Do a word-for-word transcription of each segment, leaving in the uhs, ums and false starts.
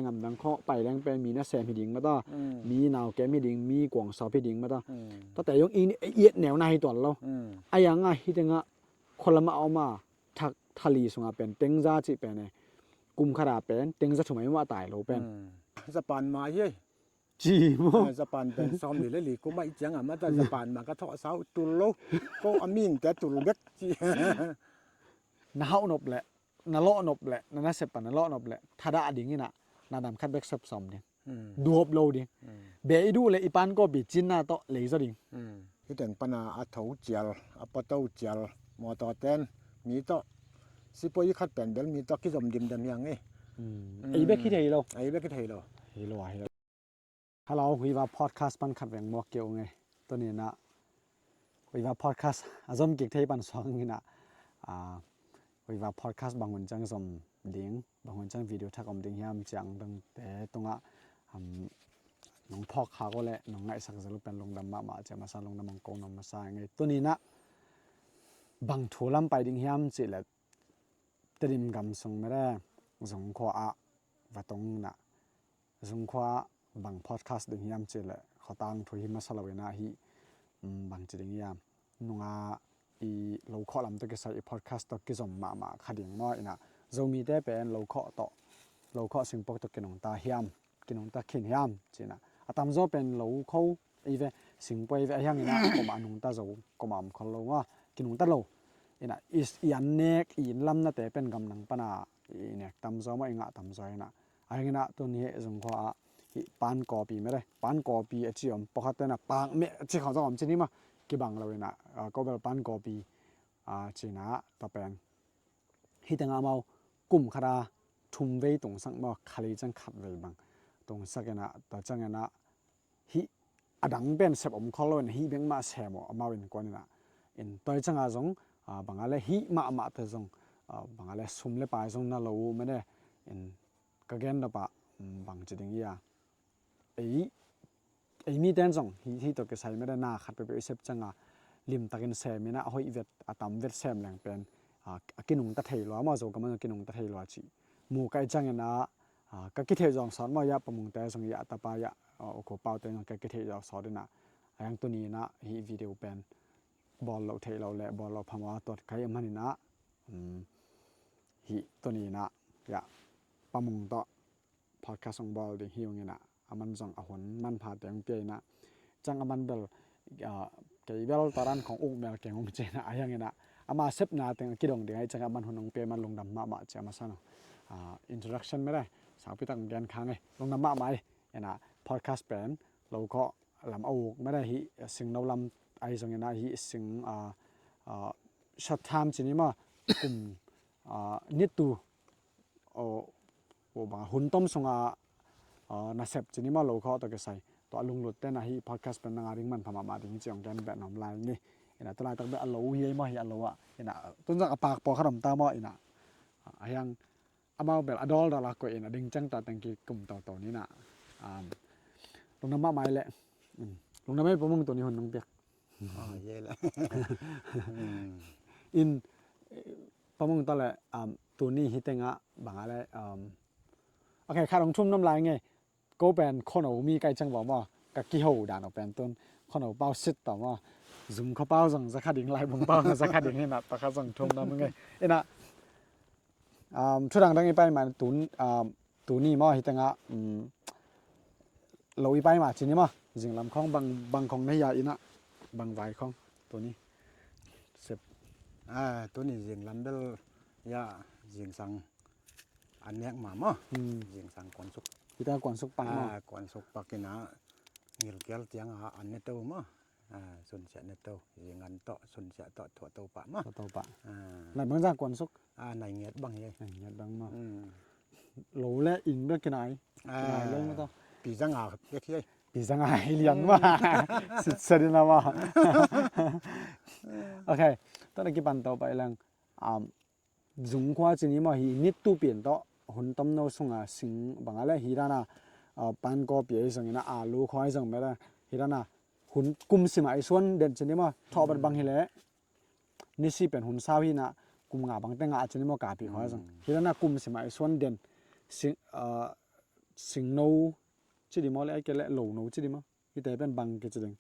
Ngamdang khawng pai leng pen mi nasem hi ding mah ta, mi naukem hi ding, mi kuangsawp hi ding mah ta. Tate zong i i et neu na hi tuan lo. A iang a hi tengah khualam a om a, thak thali sungah pen tengza cih pen e, kum khat a pen tengza thum a i mah tai lo pen. Japan mah hi ei. Ci maw? Japan pen sawm li le li kum a i ciang a mah ta Japan mah ka thawh sau tul lo. Ko a minte tul bek ci. Na hauh nop leh, na lawh nop leh, na nasep pan na lawh nop leh thadah ding inah na dam khat bek sep sawm ding. Duhop lo ding. Beh i duh leh i pan kawpi cinna tawh leizaw ding. Hi teng pana a tho cial, a pato cial, mawtaw ten mi tawh, sipuai i khat pen bel mi tawh kizom dimdem hiang ei. Ei bek hi thei lo. Ei bek hi thei lo. Hi lo a hi lo. Hello, Huiva podcast pan khat veng muak kei ung ei. Tuni inah Huiva podcast a zom kik thei pan suang inah, ah, Huiva podcast bang hun ciang zom ding, bang hun ciang video thak om ding hiam ciang dangte tungah, um, nong phawk khak uh leh nong ngaihsak zel uh pen lungdam mahmah cia masa, lungdam hong ko nuam masa ing ei. Tuni inah bang thu lam pai ding hiam cih leh Tedim gam sung mede Zungkhua ah va tong inah Zungkhua bang podcast ding hiam cih leh khuatang thu hi masa lo inah hih, um, bang ci ding hiam, nunga i lo khawh lam tawh kisai i podcast tawh kizom mahmah kha ding maw inah Zomite pen lo khawh tawh, lo khawh singpuak tawh kinungta hiam, kinungta khin hiam ci inah a tamzaw pen lo kho ei ve, singpuai ei ve, a hiang inah komah nungta zo, komah om khol lo maw, kinungta lo inah i, i an nek, i inn lamnate pen gamdang pana i nek tamzaw maw, i ngah tamzaw inah. A hiang inah tuni hih Zungkhua ah hih pan kawpi mede, pan kawpi a ci om, pawlkhat tenah pakmeh a ci khawng zong om ci ni maw, kibang lo inah, ah, ko bel pan kawpi, ah, ci inah tua pen hi tengah amau kum khat a thum vei tungsak maw, khali ciang khat vei bang tungsak inah, tua ciang inah hih a dang pen sep om khol lo inah hih bek mah sem uh amau innkuan inah. In tua ciangah zong, ah, bang a le hih mahmah te zong, ah, bang a le sum le pai zong na lo uh mede. In ka gen dopah, um, bang ci ding ia, ei, ei miten zong hih, hih tawh kisai mede na khat peuhpeuh i sep ciangah limtakin sem inah a hoih vet, a tam vet sem leng pen, ah, a kinungta thei lua maw, Zogam ah zong kinungta thei lua cih mu ka hih ciang inah, ah, ka kitheih zawk sawt maw, ia Pa Mungte zong, ia a tapa, ia, ah, U Kho Paute zong ka kitheih zawk sawt inah. A hiang tuni inah hih video pen bawl loh theih loh le bawl loh phamawh a tuat ka hih man inah, um, hih tuni inah ia Pa Mung tawh podcast hong bawl ding hi ung inah, aman zong a hun manpha te hong pia inah, ciang aman bel, ah, kei bel taran khong uk mel keng hong ci inah, a hiang inah ama sepna teng a kidong ding ahih ciang aman hun hong pia, aman lungdam mahmah cia masa no. Ah, introduction mede saupi tak hong gen khang ei, lungdam mahmah ei. Inah podcast pen lo khawh lam a uk mede, hih singno lam ahi zong inah hih sing, ah, ah, short term ci ni maw, kum, ah, nittu, aw, aw, bang hun tom sunga, ah, nasep ci ni maw, lo khawh tawh kisai, tua a lunglut tenah hih podcast pen nang a ding manpha mahmah ding ci hong gen beh nuam lai ni. Inah tu laitak beh a lo hi ei maw, hih a lo ah inah tun zong a pak pawlkhat om ta maw inah, ah, a hiang amau bel a dawldawl a koih inah ding ciang tua teng kikum toto ni inah, um, lungdam mahmah ei leh, um, lungdam ei Pa Mung, tuni hun nong piak. Ah, ye le. In, eh, Pa Mung ta le, um, tuni hi tengah bang a le, um, okay, khat hong thum nuam lai ing ei. Ko pen khuano mi ka hih ciang bawm aw, ka kiho dan aw pen tun khuano pau sit tawm aw, Zungkhua pau zong za kha ding, Laibung pau zong za kha ding inah, tua kha zong thum nuam ing ei. Inah, um, thu dangdang i pai mah tun, um, tuni maw, hi tengah, um, lo i pai mah ci ni maw, zinglam khawng bang, bang khawng na hi a inah, bang vai khawng tuni sep. Ah, tuni zinglam bel ia zingsang an nek mah maw. Hmm. Zingsang kuansuk. Hi tengah kuansuk pak maw. Ah, kuansuk pak inah ngilkial ciangah an ne to maw. Ah, sunsiah ne to, zingan tawh, sunsiah tawh, thuah to pah maw. Thuah to pah. Ah. Nai bang zah kuansuk? Ah, nai ngiat bang hi. Nai ngiat bang maw. Hmm. Lo le inn bek kinai. Ah. Kinai lo maw tawh. Pi zanga bek hi. Pi zanga hi lian maw. Sitset in a maw. Okay. Tawh na kipan to pah i leng. Um, Zungkhua ci ni maw, hi nittu pen tawh hun tomno sunga sing bang a le hi dana, ah, pan kawpi ahi zongin a, alu khua ahi zong mela hi dana hun kum simah i suan den ci ni maw, thawh bat bang hi le nisi pen hun sau hi na, kum nga bang te ngah ci ni maw, kapi khua ahi zong hi dana kum simah i suan den sing, ah, singno ci ding maw, le ai kei le lono ci ding maw? Hihte pen bang kici ding?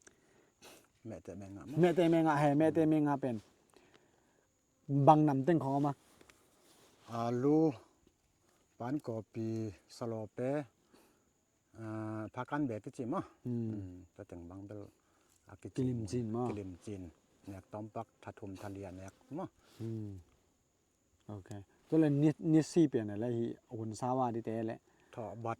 Mehteh, mehngah maw? Mehteh, mehngah he, mehteh, mehngah pen bang nam teng khawng om a? Alu, pankawpi, salope, ah, phakan be kici maw? Hmm. Hmm, tua teng bang bel a kici. Kilimcin maw? Kilimcin. Nek tawmpak, tha thum, tha li a nek maw? Hmm. Ok. Tua le ni, ni si pian le hi hun sau a dite le. Thawhbat.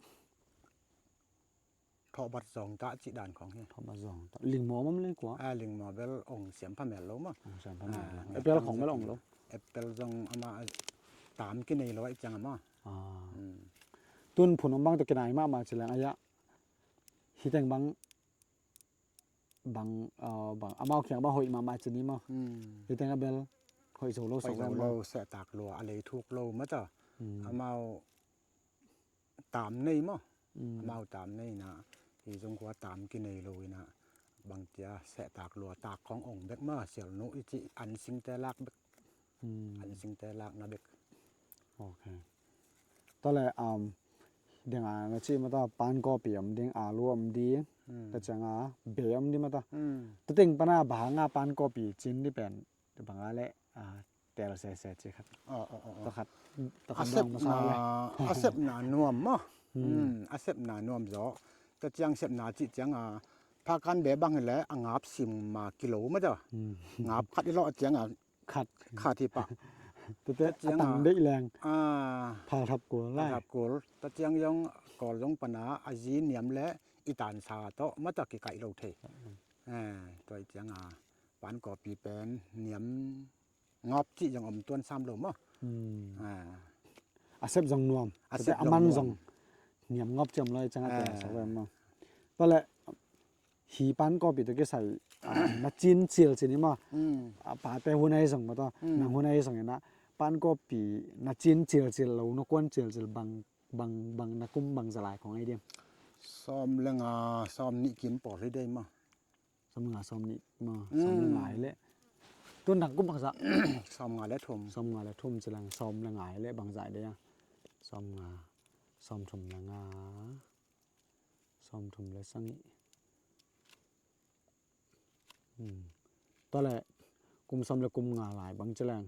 Thawhbat zawngtah cih dan khawng hi. Thawhbat zawngtah. Lingmaw om le kua? Ah, lingmaw bel ong siam phamel lo maw? Ong siam phamel lo. Ah, apple khawng bel ong lo. Apple zong amah tam kinei lo ahih ciang amah. Ah. Hmm. Tun phun om bang tawh kinai mahmah ci leng a ya. Hiteng bang, bang, ah, bang amau kiang bang hoih mahmah ci ni maw? Hmm. Hiteng a bel hoih zo lo, hoih zo lo, sehtak lua, a lei thuk lo mata. Hmm. Amau tam nei maw? Mm. Amau tam nei na, hi zong khua tam kinei lo ina, bangcia sehtak lua tak khawng ong bek maw, sialnu i ci an singte lak bek. Mm. An singte lakna bek. Ok. Tua le, um, ding a na ci mata pankawpi om ding, alu om ding, mm, tua ciang a be om ding mata. Mm. Tua teng pana bang hang a pankawpi cin ding pen, tua bang a le, ah, tel sese ci khat. Oh, oh, oh, oh. Tua khat, tua khat a sepna, dong masa le. A sepna nuam maw? Hmm. Hmm, a sepna nuam zaw. Tua ciang sepna cih ciang a, phakan be bang hi le a ngap sim ma kilo mata. Hmm. Ngap khat i lawh ciang a khat, khat hi pah. Tua te tua ciang a tang deih leng. Ah. Phalthap kul lai. Phalthap kul. Tua ciang zong kawl zong pana a zi niam le i tansa tawh mata kikaih lo thei. Hmm. Eh, tua i ciang a pankawpi pen niam ngawp cih zong om tuan sam lo maw? Hmm. Ah. A sep zong nuam. A sep zong nuam. Tua te a man zong niam ngawp cih om lo i ciang a te, ah, sa ve maw? Tua le hi pankawpi tawh kisai, ah, na cin cil cin hi maw? Hmm. Ah, pate hun ahi zong maw tua? Hmm. Nang hun ahi zong ina pankawpi na cin cil cil lo, na kuan cil cil bang, bang, bang na kum bang za lai khawng ahi diam? Sawm le nga, sawm nih kim pawl hi dei maw? Sawm le nga, sawm nih maw, sawm le nga hi leh. Tun dang kum bangzah? Sawm nga le thum. Sawm nga le thum ci leng, sawm le nga hi leh bangzah hi dei a? Sawm nga, sawm thum le nga, sawm thum le sagih. Hmm. Tua le kum sawm le kum nga lai bang ci leng.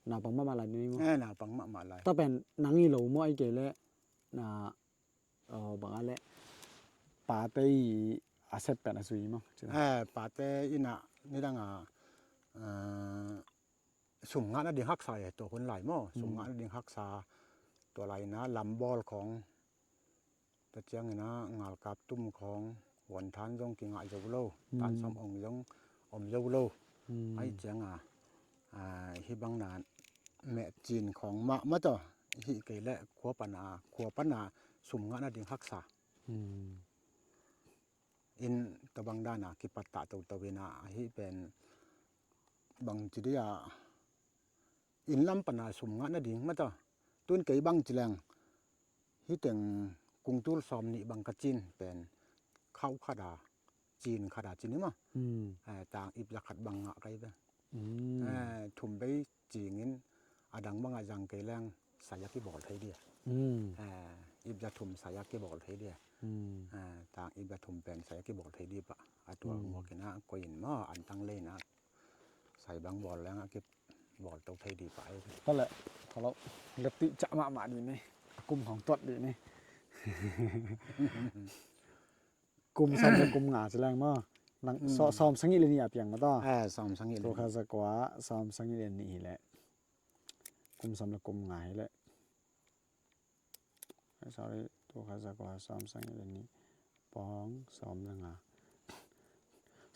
Naupang mahmah lai ni maw? Eh, naupang mahmah lai. Tua pen nang i lo maw ai kei leh na Aw, bang a leh pate i a sep pen a zui maw? Eh, pate ina nidang a, eh, sum ngah nading haksa e, tua hun lai maw? Sum ngah nading haksa, tua lai ina lambawl khawng, tua ciang ina ngalkap tum khawng, huanthan zong kingah zo lo, tansawm ong zong om zo lo. Ahi ciang a, ah, hih bang na mehcin khawng mah mah tawh, hih kei leh khua pan a, khua pan a sum ngah nading haksa. In tua bang dan a kipattah toto in a, hih pen bang ci dih a, inn lam pan a sum ngah nading mah tawh. Tun kei bang ci leng, hih teng kungtul sawm nih bang ka cin pen khauh khat a, cin khat a cin hi maw? Eh, tang ip za khat bang ngah kei ve. Eh, thum bei cing in a dang bang a zang kei leng sai a kibawl thei dih a. Eh, ip za thum sai a kibawl thei dih a. Eh, tang ip za thum pen sai a kibawl thei dih pah. A tua muak in a koi in maw, an tang lei in a sai bang bawl leng a kibawl to thei dih pah. Tua leh, tua lo, leh tih cah mahmah dih ni. Kum hong tuat dih ni. Kum sawm le kum nga ci leng maw? Nang sawm sagih le nih a piang mah tawh. Eh, sawm sagih le nih. Tua kha za kua, sawm sagih le nih hi leh. Kum sawm le kum nga hi leh. Eh, sorry, tua kha za kua, sawm sagih le nih. Pawng, sawm le nga.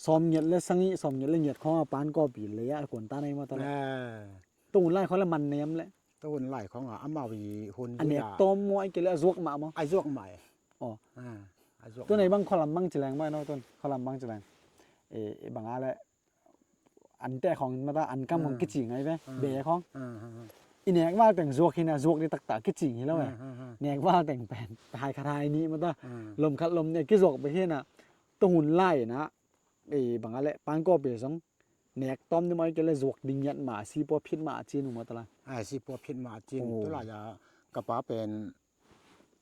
Sawm ngiat le sagih, sawm ngiat le ngiat khawng a pan kawpi lei a kuan ta nei mah tawh leh. Eh. Tua hun lai khawng leh man nei am leh. Tua hun lai khawng a, amau i hun a nek tawm maw, ai kei leh a zuak mah maw? A zuak mah e. Aw. Ah, a zuak mah. Tun ei bang khualam bang ci leng maw, no tun khualam bang ci leng. E, e bang a leh an teh khawng mah ta, an kam khawng kici ngai ve, be khawng. I nek val teng zuak hi na, zuak dih taktak kici hi lo e. Nek val teng pen hai khat hai nih mah ta. Lom khat lom nih kizuak bek hi na. Tua hun lai na, e bang a leh pan kawpi zong nek tawm ni maw, ai kei leh zuak ding ngiat mah, sipua phit mah a cin uh mah ta lai. A, sipua phit mah a cin. Tua lai a ka pa pen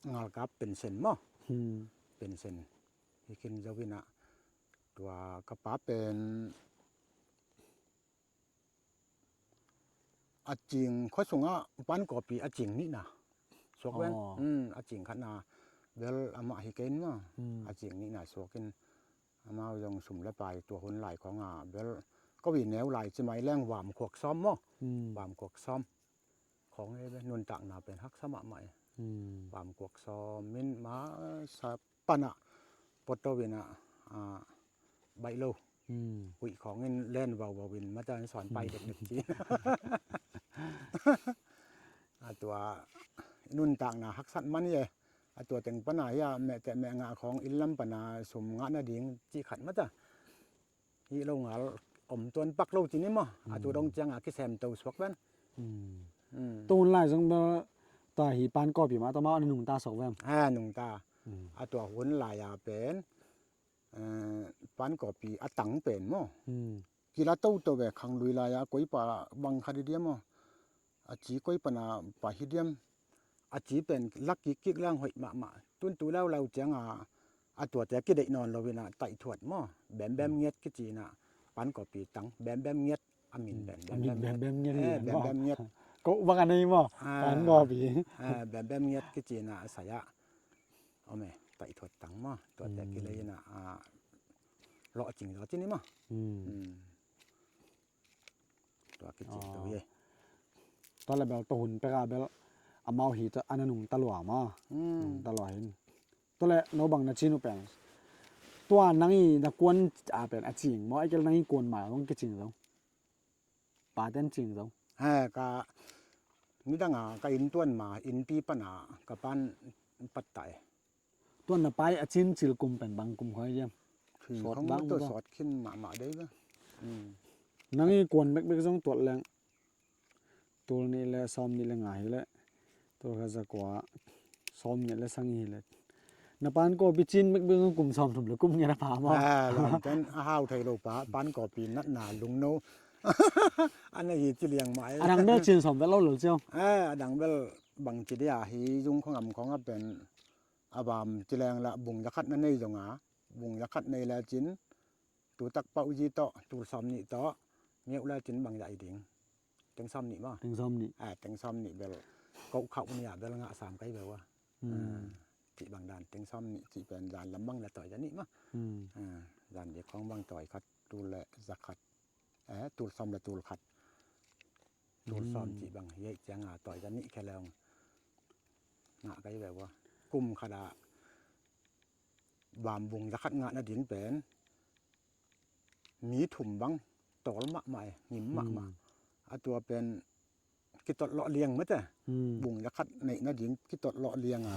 ngalkap pension maw. Hmm. Pension hi khin zo in ah, tua ka pa pen a cing khua sungah Pankawpi a cing nihna suak ven. Aw. Hmm, a cing khatna bel amah hi kei in maw. Hmm. A cing nihna suak in amau zong sum le pai tua hun lai khawngah bel ko i neu lai ci mai leng vamkhuak sawm maw. Hmm. Vamkhuak sawm khawng ei ve, nuntakna pen haksa mahmah e. Hmm. Vamkhuak sawm in masa panah poto in ah, ah, baih lo. Hmm. Huih khawng in len vauvau in mata in sawn pai dekdek ci. A tua nuntakna haksat man hi e. A tua teng pana hi a mehteh meh ngah khawng inn lam pana sum ngah nading cih khat mata. Hih lo ngal om tuan pak lo ci ni maw. A tu dong ciangah kisem to suak ven. Hmm. Hmm. Tua hun lai zong bel tua hi Pankawpi mah tua mah a na nungta suak ven. A nungta. Hmm. A tua hun lai-a pen, eh, Pankawpi a tang pen maw. Hmm. Kila toto ve, khanglui lai-a koi pa bang khat hi diam maw. A ci koi pana pa hi diam. A ci pen lak kikkik lang hoih mahmah. Tun tu laulau cianga a tuate kideih nawn lo in ah taih thuat maw. Bembem ngiat kici in ah Pankawpi tang. Bembem ngiat a min pen. A min Bembem Ngiat hi maw. Bembem ngiat. Ko bang a nei maw. Ah. Pankawpi. Ah, Bembem ngiat kici in ah a sai ah om e, taih thuat tang maw. Tuate kilei in ah, ah, lawhcing zaw ci ni maw. Hmm. Hmm. Tua kici to hi. Tua le bel tua hun peka bel amau hi tua a na nungta lua maw. Hmm. Nungta lua hin. Tua le no bang na cin uh pen. Tua nang i na kuan a pen a cing maw, a i kel nang i kuan ma bang kicing zo. Paten cing zo. He, ka nidanga ka inn tuan ma, innpi pana ka pan pat ta e. Tuan na pai a cin cil kum pen bang kum khoi diam? Sawt bang to sawt khin mahmah dei ba. Hmm. Nang i kuan bekbek zong tuat leng. Tul nih le sawm nih le nga hi le. Tul khat za kua sawm nih le sang hi le. Na Pankawpi cin bekbek zong kum sawm thum le kum ngiat a pha maw. Ah, lam ten a hau thei lo pa, Pankawpi natna lungno. A na hi ci liang mah e. A dang bel cin sawm bel lo lo ciau. Ah, a dang bel bang ci dia hi zung khong am khong a pen a bam ci leng la bung za khat na nei zong a, bung za khat nei le cin, tu tak pauzi tawh, tul sawm nih tawh, miauh le cin bang za i ding. Teng sawm nih maw. Teng sawm nih. Ah, teng sawm nih bel. Ko khauh nia bel ngah sam kai bel wa. Hmm. Ah, cih bang dan, teng sawm nih cih pen zan lam bang la tawi za nih maw. Hmm. Ah, zan bik khong bang tawi khat, tul le za khat. Eh, tul sawm le tul khat. Tul sawm cih bang, hi hei cianga tawi za nih khe leong. Ngah kai ve ua. Kum khat a bam bung za khat ngah nading pen mi thum bang tawl mahmah e, ngim mahmah. Hmm. A tua pen kitawt lawh liang mate. Hmm. Bung za khat neih nading kitawt lawh liang a.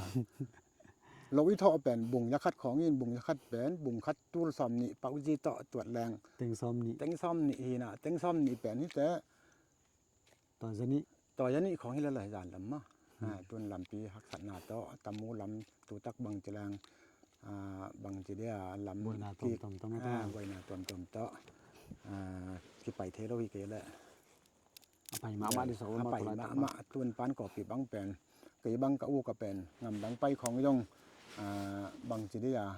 Lo i thawh pen bung za khat khawng in, bung za khat pen bung khat tul sawm nih pauzi tawh tuat leng. Teng sawm nih. Teng sawm nih hi na, teng sawm nih pen hi te. Tawi za nih. Tawi za nih khawng hi la lai zan lam ma. Hmm. Ah, tun lampi haksatna tawh, tamu lam tu tak bang ci leng, ah, bang ci dia lam buaina tuamtuam tawh. Ah, buaina tuamtuam tawh. Ah, kipai thei lo hi kei le. A pai mahmah di sa ua, a pai mahmah, tun Pankawpi bang pen, kei bang ka u ka pen, ngam dang pai khawng zong, ah, bang ci dia,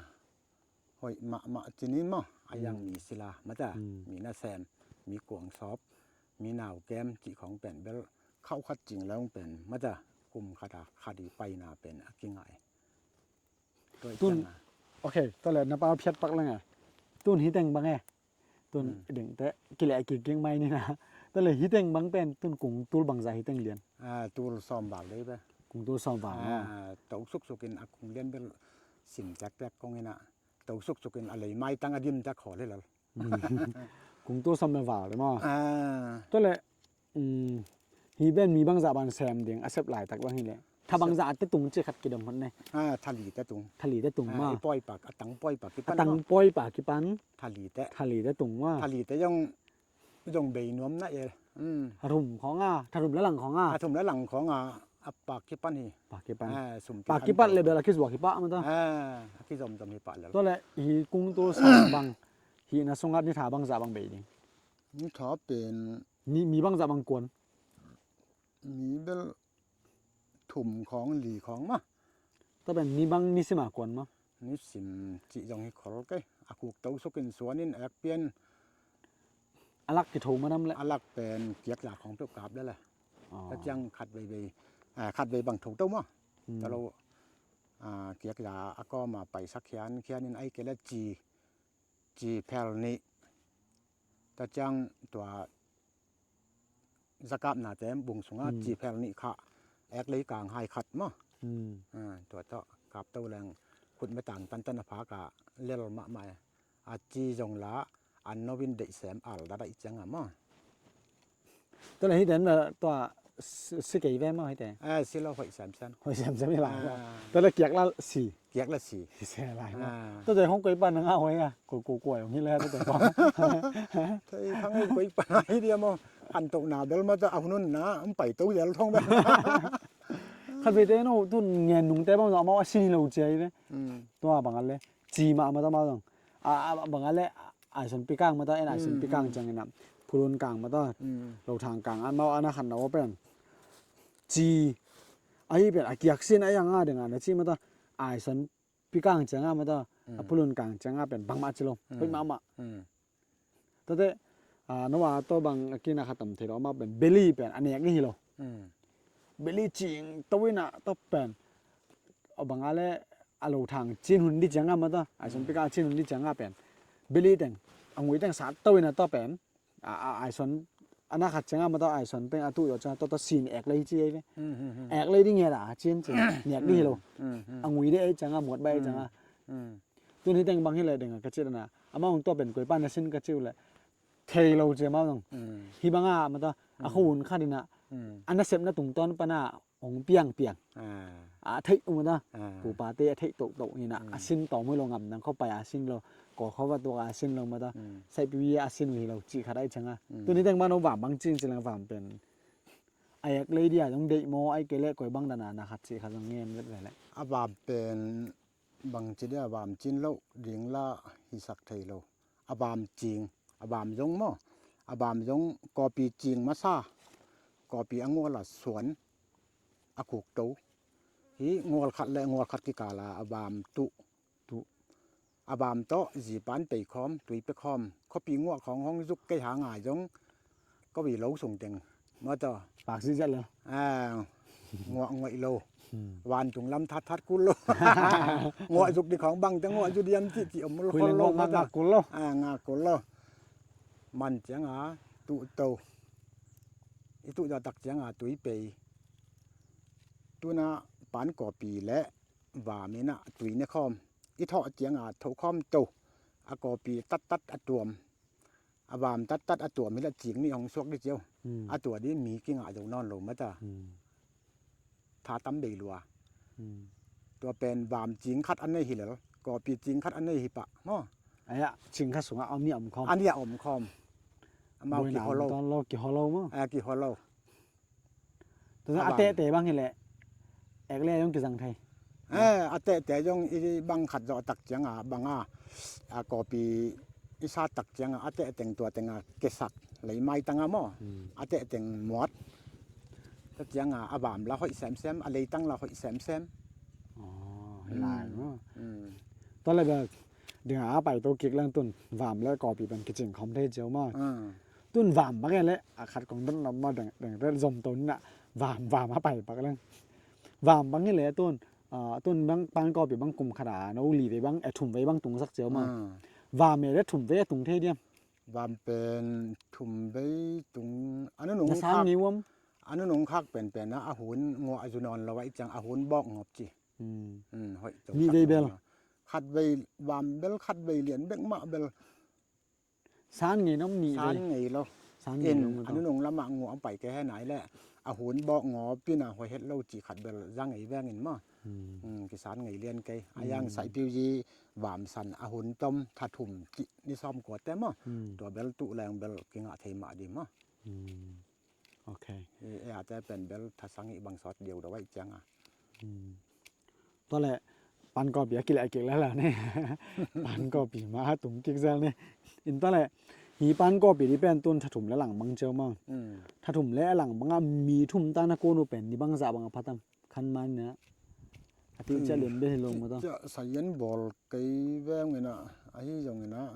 hoih mahmah ci ni maw, a yang mi sila, mata, mi nasem, mi kuangsawp, mi naukem, cih khawng pen bel, khauh khat cing leng pen, mata, kum khat a, khat i paina pen, a kingai. Tun, ok, tua le na pau phiat pak leng a. Tun hi teng bang e. Tun ding te kileh kik kik mai ni na. Tua le hi teng bang pen tun kung tul bangza hi teng lian. Ah, tul sawm val dei be. Kung tul sawm val na. Ah, to suksuk in a kung lian bel sim tektek kong in a. To suksuk in a lei mai tang a dim tek khawl hi lal. Kung tul sawm le val dei maw. Ah. Tua le Um, hi pen mi bangzah bang sem ding a sep laitak bang hi leh, tha bangzah a te tung ci khat kidom hot ne. Ah, tha li te tung. Tha li te tung ma. Ah, i pawi pak, a tang pawi pak kipan. A tang pawi pak kipan. Tha li te. Tha li te tung ma. Tha li te zong, zong bei nuam na e. Um. A thum khawng a, tha thum le lang khawng a. A thum le lang khawng a, a pak kipan hi. Pak kipan. Ah, sum pak kipan le bel a kizuak hi pah ma ta. Ah, a kizomzom hi pah le. Tua le hi kung tul sawm bang hi na sungah ni tha bangzah bang bei ding. Ni tha pen mi, mi bangzah bang kuan. Mi bel thum khawng, li khawng ma. Tua pen ni bang ni sim a kuan maw? Ni sim cih zong hi khol kei. A kuk to sukin suanin ek pian. A lak kitho manam le. A lak pen kiak za khong peuh kap le le. Aw. Tua ciang khat veivei, ah, khat vei bang tho to maw? Hmm. Tua lo, ah, kiak za a kawm a paisak khian khianin ai kei le ci, ci phel nih. Tua ciang tua zakapnate bung sungah, hmm, ci phel nih kha ek lei kang hai khat maw? Hmm. Ah, tua tawh kap to leng khut metang tantan a phak a lel mahmah e. A ci zong la an no in deih sem al dadaih cianga maw? Tua le hite na tua si, si kei ve maw hite? Eh, si lo hoih semsem. Hoih semsem hi lai maw? Ah. Tua le kiak la si. Kiak la si. Hi se lai maw? Ah. Tua le hong koi pan na nga hoih a. Ko, ko, ko, hong hi le tua le ko. Thei thang koi pan hi dia maw? An to na bel ma ta a hunun na, um pai to del thong bel. Khat vei te no, tun ngen nung te bang zong amau a sin hi lo cia hi ve. Mm. Tua bang a le. Ci mah mah ta amau zong. A, a, bang a le, a, aison pi kang mah ta, en aison pi kang ciangin a. Phulun kang mah ta. Mm. Lo thang kang, amau a na khan na o pen. Ci, a hi pen, a kiak sin, a yang a ding a na ci mah ta. Aison pi kang cianga mah ta. A phulun kang cianga pen, bang mah ci lo. Hoih mah mah. Mm. Tate, a, no a to bang a kina khatam thei lo, amah pen, beli pen, a nek ni hi lo. Mm. Beli cing, to ina, to pen. A bang a le, a lo thang cin hun di cianga mah ta, aison pi kang cin hun di cianga pen. Beli teng, a ngui teng sa to ina to pen. A, a, aison, a na khat cianga mah ta, aison teng a tu yo cianga, to, to sin ek lei ci ei ve. Mm, mm, mm. Ek lei di nge da, cin, cin, nek di hi lo. Mm, mm, mm. A ngui de ei cianga, muat ba ei cianga. Mm. Tun hi teng bang hi le ding a ka ci dana. Amah hong tua pen koi pan na sin ka ci uh le. Thei lo cia amau zong. Mm. Hi banga mah ta, a khua hun khat ina, mm, a nasepna tungtawn pana hong piangpiang. Ah. A theih uh mah ta, ah, pupate a theih tohtoh ina, mm, a sin tawm uh hi lo ngam nang khua pai a sin lo, kawl khua va tuak a sin lo mah ta, mm, saihpiu a sin uh hi lo cih khat ai cianga. Mm. Tuni teng mah no vam bang cing ci leng vam pen. A ek lei dia zong deih maw, ai kei le koi bang dana na khat cih khat zong ngen vet ve le. A vam pen bang ci dia vam cin lo, ding la hisak thei lo. A vam cing, a vam zong maw? A vam zong kawpi cing masa, kawpi a ngual a suan, a kuk to. Hi ngual khat le ngual khat kikal a, a vam tuh. Tuh. A vam tawh zipan pei khawm, tui pe khawm. Khuapi nguah khawng hong zuk kei hang a zong, khuapi lo sung teng. Mataw. Pak zihziah lo. Ah, nguah ngoih lo. Hmm. Vantung lam thatthat kul lo. Nguah zuk di khawng bangte nguah zuk diam cihcih om lo. Khui le khol lo nguah ngakngak kul lo. Ah, ngak kul lo. Man cianga tuh to. I tuh zawh tak cianga tui pei. Tuna pan kawpi le vam ina tui ne khawm. I thawh cianga tho khawm to. A kawpi tattat a tuam. A vam tattat a tuam hi la cing nih hong suak di cio. Hmm. A tua di mi kingah zo nawn lo mata. Hmm. Tha tam bei lua. Hmm. Tua pen vam cing khat a nei hi lel. Kawpi cing khat a nei hi pah. Maw? Aya, cing khat sungah a nih a om khawm. A nih a om khawm. Amau kiholo. Lo kiholo maw? Aya, kiholo. Tua a tehteh bang hi leh ek le zong kizang thei. Eh, a tehteh zong i bang khat zawh tak cianga banga, a kawpi i sa tak cianga a tehteng tua tenga kesak lei maitanga maw. Hmm. A tehteng muat. Tua cianga a vam la hoih semsem, a leitang la hoih semsem. Oh, hi lai maw. Hmm. Tua le bel dinga a pai to kik lang tun vam le kawpi pen kicing khawm thei cio maw. Hmm. Tun vam bang e le a khat kong don lam ma deng deng rel zom to na vam vam a pai pak leng. Vam bang e le tun, ah, tun bang pan kawpi bang kum khat a no li vei bang e thum vei bang tung sak cio ma. Ah. Vam e le thum vei a tung thei diam. Vam pen thum vei tung anu nung khak. Anu nung khak pen pen a hun ngawh a zu nawn lo a i ciang a hun bawk ngawp ci. Hmm. Hmm, hoih to. Nih vei bel. Khat vei vam bel khat vei lian bek mah bel. San ngei nong nih. San ngei lo. San ngei lo. In a nunung lamah nguah a pai kei he nai le a hun bawk ngawpin a huai het lo cih khat bel za ngei vengin maw. Hmm, kisan ngei lian kei a yang saihpiu zi vam san a hun tom tha thum cih ni sawm kuate maw. Tua bel tuh leng bel kingah thei mah di maw. Ok. Ei a te pen bel thasang i bang sawt deuh deuh aih cianga. Tua le pan kawpi a kileh a kik lala ne. Pan kawpi ma a tung kik zel ne. In tua le hi pan kawpi di pen tun tha thum le lang bang ciau mang. Tha thum le lang bang a mi thum ta na kunu pen ni bang za bang a phatam. Khan man na. A cih ciah lian bel hi lo maw ta. Cih ciah sayan bawl kei veng in ah, ahi zong in ah,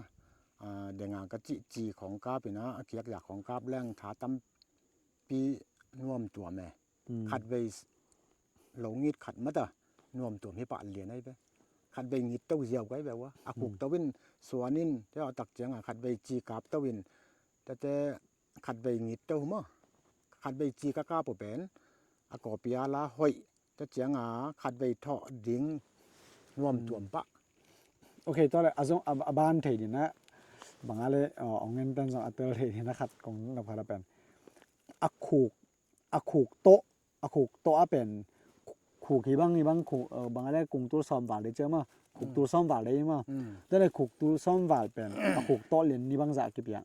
a, denga ka cih ci khawng kap in ah, a kiak zah khawng kap leng tha tampi nuam tuam e. Hmm. Khatvei s-, lo ngit khat mata nuam tuam hi pah lian ai ve. Khatvei ngit to ziau kai ve ua. A khuk to in suan in, tua tak cianga khatvei ci kap to in, tate khatvei ngit to maw. Khatvei ci ka kap uh pen a kawpia la hoih, tua cianga khatvei thawh ding nuam tuam pah. Ok, tua le a zong a, a ban thei ding na, bang a le, uh, ong en tan zong a tel thei ding na khat kong nop khat a pen. A khuk, a khuk tawh, a khuk tawh a pen, khuk hi bang, hi bang khuk, uh, bang a le kung tul sawm val dei cia maw, khuk tul sawm val dei maw. Tua le khuk tul sawm val pen, a khuk tawh lian ni bang zah kipia.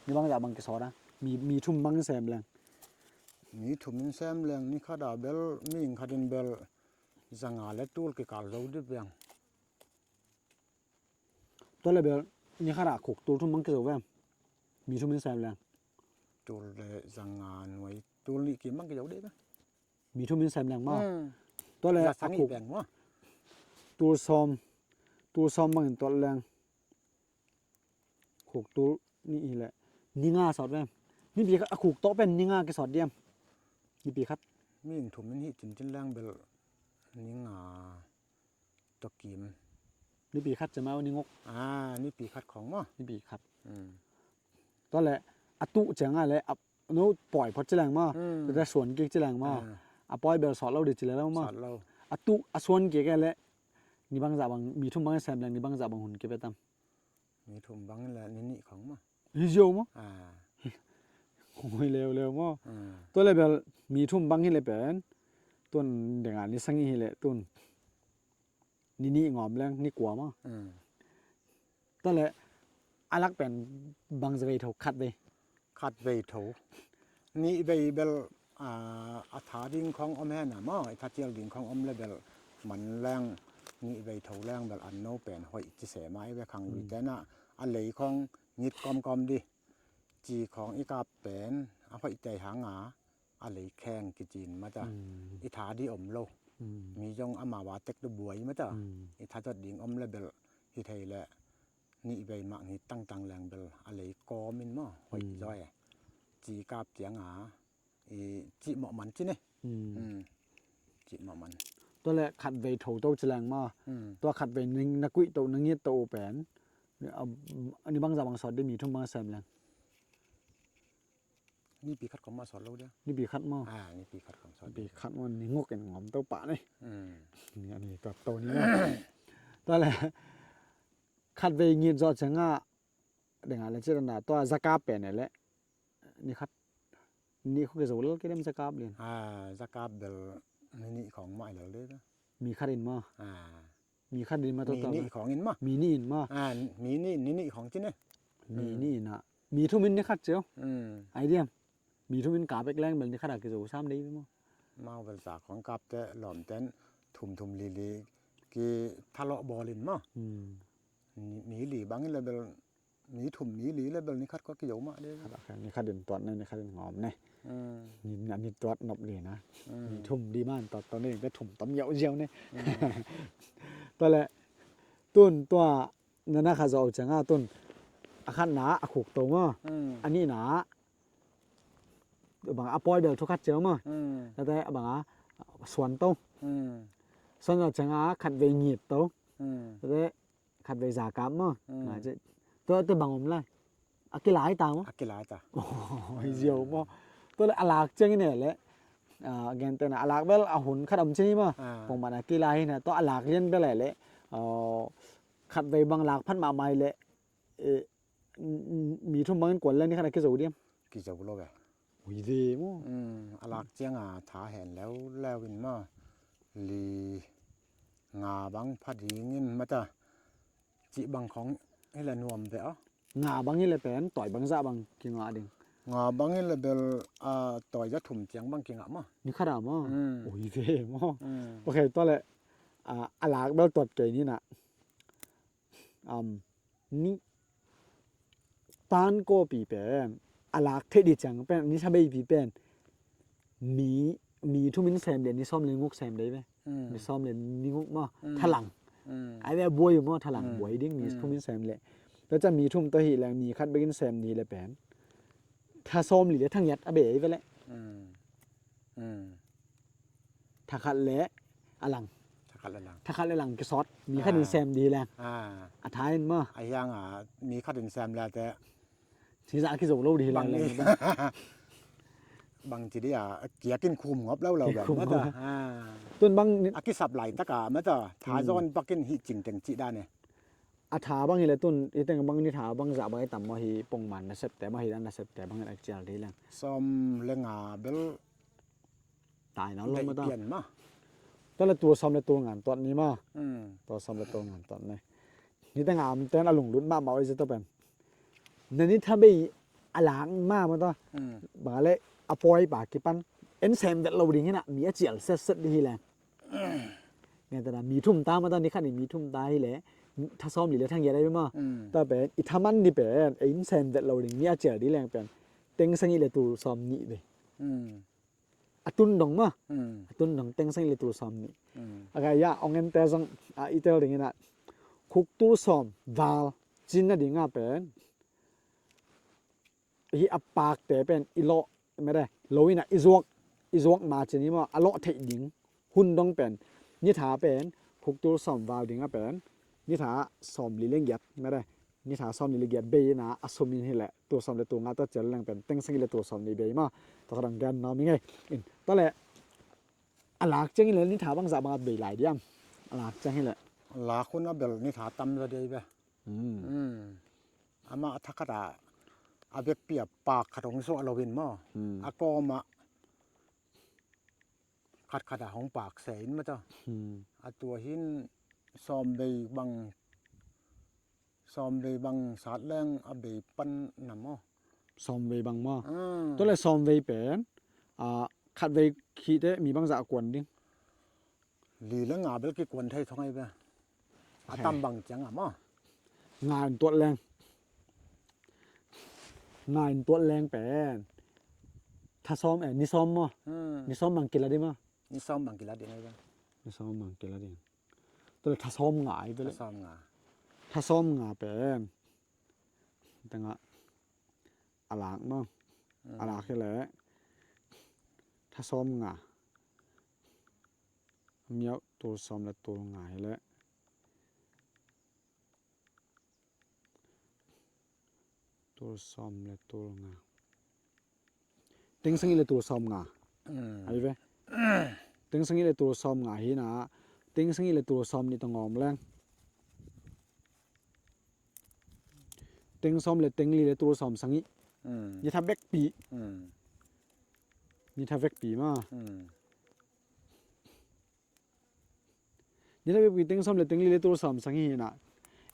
Ni bang zah bang kisawt a. Mi, mi thum bang sem leng. Mi thum in sem leng ni khat a bel, mi ing khat in bel, zanga le tul kikal zo dip veng. Tua le bel, ni khat a khuk tul thum bang kizo veng. Mi thum in sem leng. Tul le zanga nuai, tul nih kim bang kizo dip veng. Mi thum in sem leng maw. Hmm. Tua le a khuk tul sawm, tul sawm bang in tuat leng. Khuk tul nih hi leh ni nga sawt vem. Nipi khat a khuk tawh pen ni nga kisawt diam. Nipi khat. Mi ing thum in hih cincin leng bel ni nga tua kim. Nipi khat ciamau ni nguk. Ah, nipi khat khawng maw. Nipi khat. Hmm. Tua le a tuh cianga le a no pawi phot ci leng maw. Hmm. Tua suan kik ci leng maw. Ah. A pawi bel sawt lo di ci leng maw. Sawt lo. A tuh a suan kik e le ni bang zah bang, mi thum bang sem leng ni bang zah bang hun kip e tam. Mi thum bang le ni nih khawng maw. Hi ziau maw? Ah. Hoi leuleu maw? Ah. Tua le bel mi thum bang hi le pen. Tuan denga ni sang hi le tun. Ni nih ngawm leng ni kua maw? Ah. Tua le a lak pen bang za vei tho khat vei. Khat vei tho. Nih vei bel, ah, a tha ding khawng om hen a maw, i tha cial ding khawng om le bel man leng nih vei tho leng bel an no pen hoih ci se mai ve khang lui tena a lei khawng ngit kawmkawm di. Ci khawng i kap pen a hoih tei hanga a lei kheng kicin mata. Hmm. I tha di om lo. Hmm. Mi zong ama wa tek du buai mata. Hmm. I tha zot ding om le bel hi thei le nih vei mah ngit tangtang leng bel a lei kawm in maw, hoih zaw e. Ci kap cianga i cih mawh man ci ne. Hmm. Hmm. Cih mawh man. Tua le khat vei tho to ci leng maw. Hmm. Tua khat vei na kuih to na ngiat to uh pen. A, ni bang zah bang sawt di mi thum bang sem leng. Nipi khat kong mah sawt lo dia. Nipi khat maw. Ah, nipi khat kong sawt. Nipi khat maw ni nguk in ngawm to pah ni. Hmm. Ni a ni tua to ni maw. Tua le khat vei ngit zawh cianga denga le ci dana tua zakap pen e le ni khat ni khuk e zo lel kei dem zakap lian. Ah, zakap bel ni nih khawng mah i lel de. Mi khat in maw. Ah. Mi khat in maw. Mi nih khawng in maw. Mi nih in maw. Ah, mi nih, ni nih khawng ci ne. Mi nih in a. Mi thum in ni khat ciau. Hmm. Ai diam. Mi thum in kap ek leng bel ni khat a kizo sam dei maw. Mau bel za khawng kap te lawm ten thum thum li li ki thalawh bawl in maw. Hmm. Mi, mi li bang in le bel mi thum mi li le bel ni khat kua kizo mah de. Khat a khen ni khat in tuat ne, ni khat in ngawm ne. Hmm. Ni, ni tuat nop li na. Hmm. Mi thum di man tuat to ne, te thum tam yau ziau ne. Hmm. Tua le tun tua na na kha zo cianga tun a khat na a khuk to maw. Hmm. A nih na a bang a pawi bel thu khat ciau maw. Hmm. Tate a bang a suan to. Hmm. Suan zawh cianga khat vei ngit to. Hmm. Tate khat vei zakap maw. Hmm. Nga ci. Tua te bang om lai. A kilai ta maw. A kilai ta. Oh, hi ziau maw. Tua le a lak ciang in e le. Ah, a gen tena a lak bel a hun khat om ci ni maw. Ah. Pong man a kilai hi na. Tua a lak lian bel e le. Oh, khat vei bang lak phat mahmah le. Eh, mi thum bangin kuan leng ni khat a kizo diam. Kizo lo ve. Ui ve maw. Hmm, a lak cianga tha hen leuleu in maw. Li nga bang pha dingin mata. Cih bang khawng hi le nuam ve aw. Nga bang hi le pen tawi bang zah bang kingah ding. Nga bang hi le bel, ah, tawi za thum ciang bang kingah maw. Ni khat a maw. Hmm. Ui ve maw. Hmm. Ok, tua le, ah, a lak bel tuat kei ni na. Um, ni pan kawpi pen a lak theih di ciang pen ni sabeipi pen mi, mi thum in sem de, ni sawm le nguk sem de ve. Mm. Mi sawm le ni guk maw. Mm. Thalang. Mm. Ai ve buai uh maw, thalang, mm, buai ding, mi, mm, thum in sem le. Tua ciang mi thum tawh hi leng mi khat bek in sem ni le pen. Tha sawm li le tha ngiat a bei ve le. Mm. Mm. Tha khat le a lang. Tha khat le lang. Tha khat le lang kisawt. Mi khat in, ah, sem di leng. Ah. A tha in maw. A hiang a mi khat in sem le te. Ci za kizo lo di leng. Bang ci di a, kiak in khum ngop lo lo. Khum ngop. Ah. Tun bang a kisap lai taka mata. Tha, mm, zon pakin hi cing teng ci dan e. A tha bang hi le tun, hi teng bang ni tha bang za bang i tam maw hi pongman nasepte maw hi dan nasepte bang hi a cial di leng. Sawm le nga bel. Tai na lo ma ta. Pian ma. Ta le tul sawm le tul nga tuat ni maw. Hmm. Tul sawm le tul nga tuat ni. Hi teng am ten a lunglut mahmah oi zia ta pen. Na ni tha bei a lak ma ma ta. Hmm. Bang le a poi pa kipan. En sem vet lo ding hi na mi a cial setset di hi leng. Ngai ta na mi thum ta ma ta ni khat ni mi thum ta hi le. Tha sawm li le tha ngiat ai ma. Mm. Ta pen, i tha man ni pen, e in sem vet lo ding, mi a cial di leng pen. Teng sang i le tul sawm ni ve. Mm. A tun dong ma. Mm. A tun dong, teng sang i le tul sawm ni. Mm. A ga ya, ong en te zong, a i tel ding ina. Khuk tul sawm, val, cin na ding a pen. Hi a pakte pen i lawh, mede, lo ina i zuak, i zuak ma cin i maw, a lawh theih ding. Hun dong pen, ni tha pen, khuk tul sawm val ding a pen, ni tha sawm li le giat, mede, ni tha sawm li le giat bei ina a sum in hi le, tul sawm le tul nga ta cial leng pen, teng sang i le tul sawm ni bei maw, ta ka dang gen nawm i ngei. In, ta le, a lak ciang i le, ni tha bang za bang a bei lai diam, a lak ciang i le. A lak hun a bel ni tha tam za dei be. Hmm. Hmm. Amah a thakhat ah a vekpi a pak khat hong suah lo in maw? Hmm. A kawm ah khatkhat ah hong pak se in maw ta? Hmm. A tua hin sawm vei bang, sawm vei bang sat leng a bei pan na maw? Sawm vei bang maw? Hmm. Tua le sawm vei pen, a, khat vei khih te mi bang za a kuan ding. Li le nga bel kikuan thei thong ai be. A tam bang ciang a maw? Nga in tuat leng. Nga in tuat leng pen. Tha sawm, eh, ni sawm maw? Hmm. Ni sawm bang kila di maw? Ni sawm bang kila di ngai be. Ni sawm bang kila di. Tua le tha sawm nga ai be le. Tha sawm nga. Tha sawm nga pen. Tengah. A lak maw? Hmm. A lak hi le. Tha sawm nga. Miau tul sawm le tul nga hi le. Tul sawm le tul nga. Teng sang i le tul sawm nga. Hmm. Ai ve. Teng sang i le tul sawm nga hi na. Teng sang i le tul sawm ni tong om leng. Teng sawm le teng li le tul sawm sang i. Hmm. Ni tha vekpi. Hmm. Ni tha vekpi maw? Hmm. Ni tha vekpi teng sawm le teng li le tul sawm sang hi na.